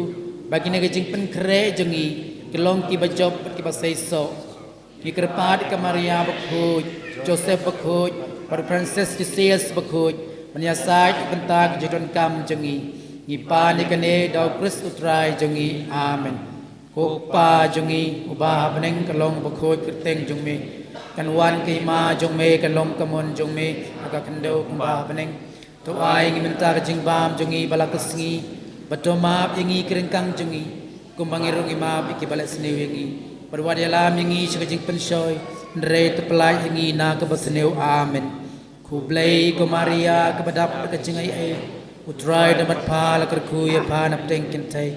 ba kine ki jingpynkhreh jong ngi kin long kiba jop bad kiba seisoh. Ngi kyrpad ïa ka Maria bakhuid, Joseph bakhuid bad u Francis Xavier bakhuid ban ïasaid na ka bynta ka jingdonkam jong ngi. Ngi pan ïa kane da u Khrist u Trai jong ngi. Amen. Ko Kpa jong ngi uba ha bneng, ka long bakhuid ka kyrteng jong me. Kan wan ka hima jong me, kan long ka mon jong me ha ka khyndew kumba ha bneng. To ai ïa ngi mynta ka jingbam jong ngi ba la ka sngi, bad to map ïa ngi ki ryngkang jong ngi, kumba ngi ruh ngi map ïa kiba leh sniew ïa ngi. Bad wat ïalam ïa ngi sha ka jingpynshoi, hynrei to pyllait ïa ngi na kaba sniew. Amen. Khublei ko Maria kaba dap da ka jingaiei, u Trai u don bad pha. La kyrkhu ïa pha na pdeng kynthei,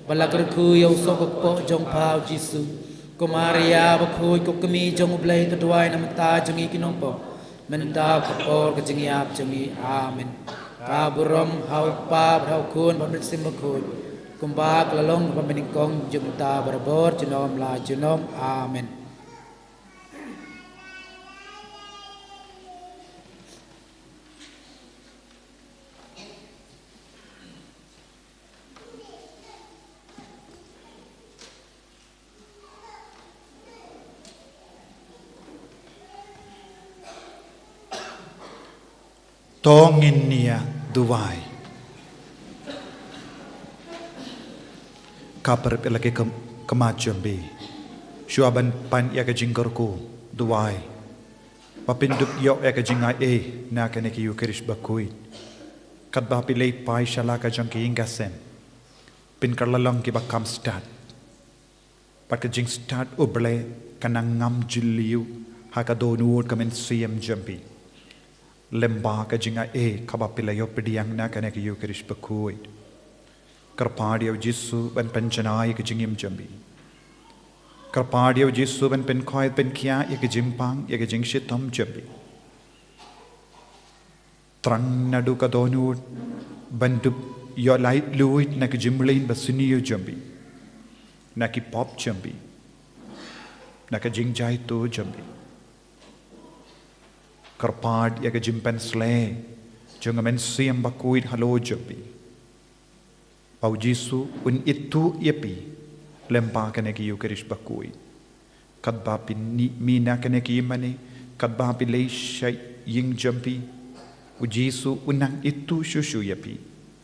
bad la kyrkhu ïa u soh ka kpoh jong pha u Jisu. Ko Maria bakhuid, ko Kmie jong u Blei, to duwai na ka bynta jong ngi ki nongpop, mynta bad ha ka por ka jingïap jong ngi. Amen. Ka burom ha u Kpa bad ha u Khun bad ha u Mynsiem Bakhuid, kumba ka la long ha banyngkong, mynta bad barabor, junom la junom. Amen. To ngin ïa duwai. Ka pyrshah la ki khmat, khmat jong me. Shuwa ban pan ïa ka jingkyrkhu, duwai ba phin dup ïoh ïa ka jingaiei na kane ka Ïukharist bakhuid. Katba phi leit phai sha la ka jong ki ïing ki sem, phin kylla long kiba kham stad. Bad ka jingstad U Blei kan nang ngam jylliew ha ka dohnud ka mynsiem jong phi. Lyngba ka jingaiei kaba phi la ïoh pdiang na kane ka Ïukharist bakhuid. Kyrpad ïa U Jisu ban pynjanai ïa ka jingim jong phi. Kyrpad ïa U Jisu ban pynkhiah, pynkhiah ïa ka jingpang, ïa ka jingshitom jong phi. Thrang naduh ka dohnud ban dup ïoh laitluid na ka jingmlien basniew jong phi, na ki pop jong phi, na ka jingjaituh jong phi. Kyrpad ïa ka jingpynsleh jong ka mynsiem bakhuid halor jong phi. Ba U Jisu un ithuh ïa phi lyngba kane ka Ïukharist bakhuid. Katba phi mih na kane ka ïingmane, katba phi leit sha ïing jong phi, U Jisu un nang ithuh shuh shuh ïa phi.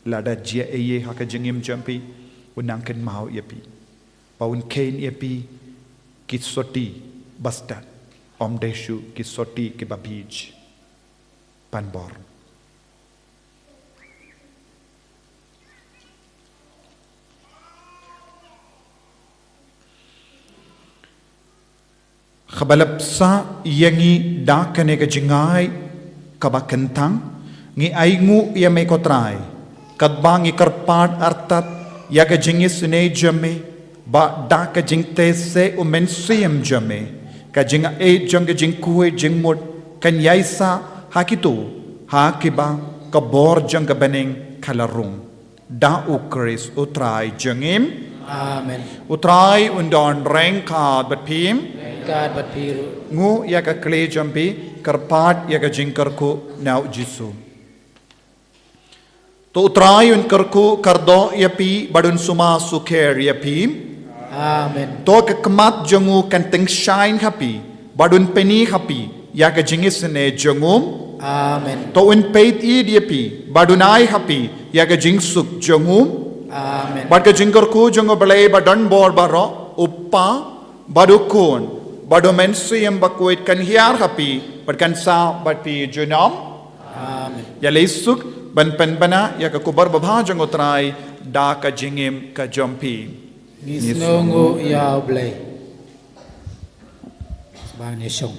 Lada jia ei ei ha ka jingim jong phi, un nang kynmaw ïa phi. Ba un kheiñ ïa phi ki sotti bastad, ym dei shuh ki sotti kiba bieit. Pan bor. Kaba la pynshai ïa ngi da kane ka jingai kaba kyntang, ngi ainguh ïa me ko Trai, katba ngi kyrpad artat ïa ka jingisynei jong me, ba da ka jingteh seh U Mynsiem jong me, ka jingaiei jong ka jingkhuid jingmut kan ïaisah ha kito ha kiba ka bor jong ka bneng ka la rung. Da U Khrist U Trai jong ngi. Amen. U Trai un don ryngkat bad phi. Ryngkat bad phi ruh. Nguh ïa ka khlieh jong phi, kyrpad ïa ka jingkyrkhu na U Jisu. To U Trai un kyrkhu kyrdoh ïa phi bad un sumar sukher ïa phi. Amen. To ka khmat jong u kan tyngshaiñ ha phi bad un pyni ha phi ïa ka jingisynei jong u. Amen. To un peit ïa phi bad un ai ha phi ïa ka jingsuk jong u. Amen. Bad ka jingkyrkhu jong U Blei ba don bor baroh, U Kpa bad U Khun bad U Mynsiem Bakhuid kan hiar ha phi bad kan sah bad phi junom. Amen. Ïaleh suk ban pynbna ïa ka khubor babha jong U Trai da ka jingim ka jong phi. Ngi sngewnguh ïa U Blei. Sngewbha ngin ïashong.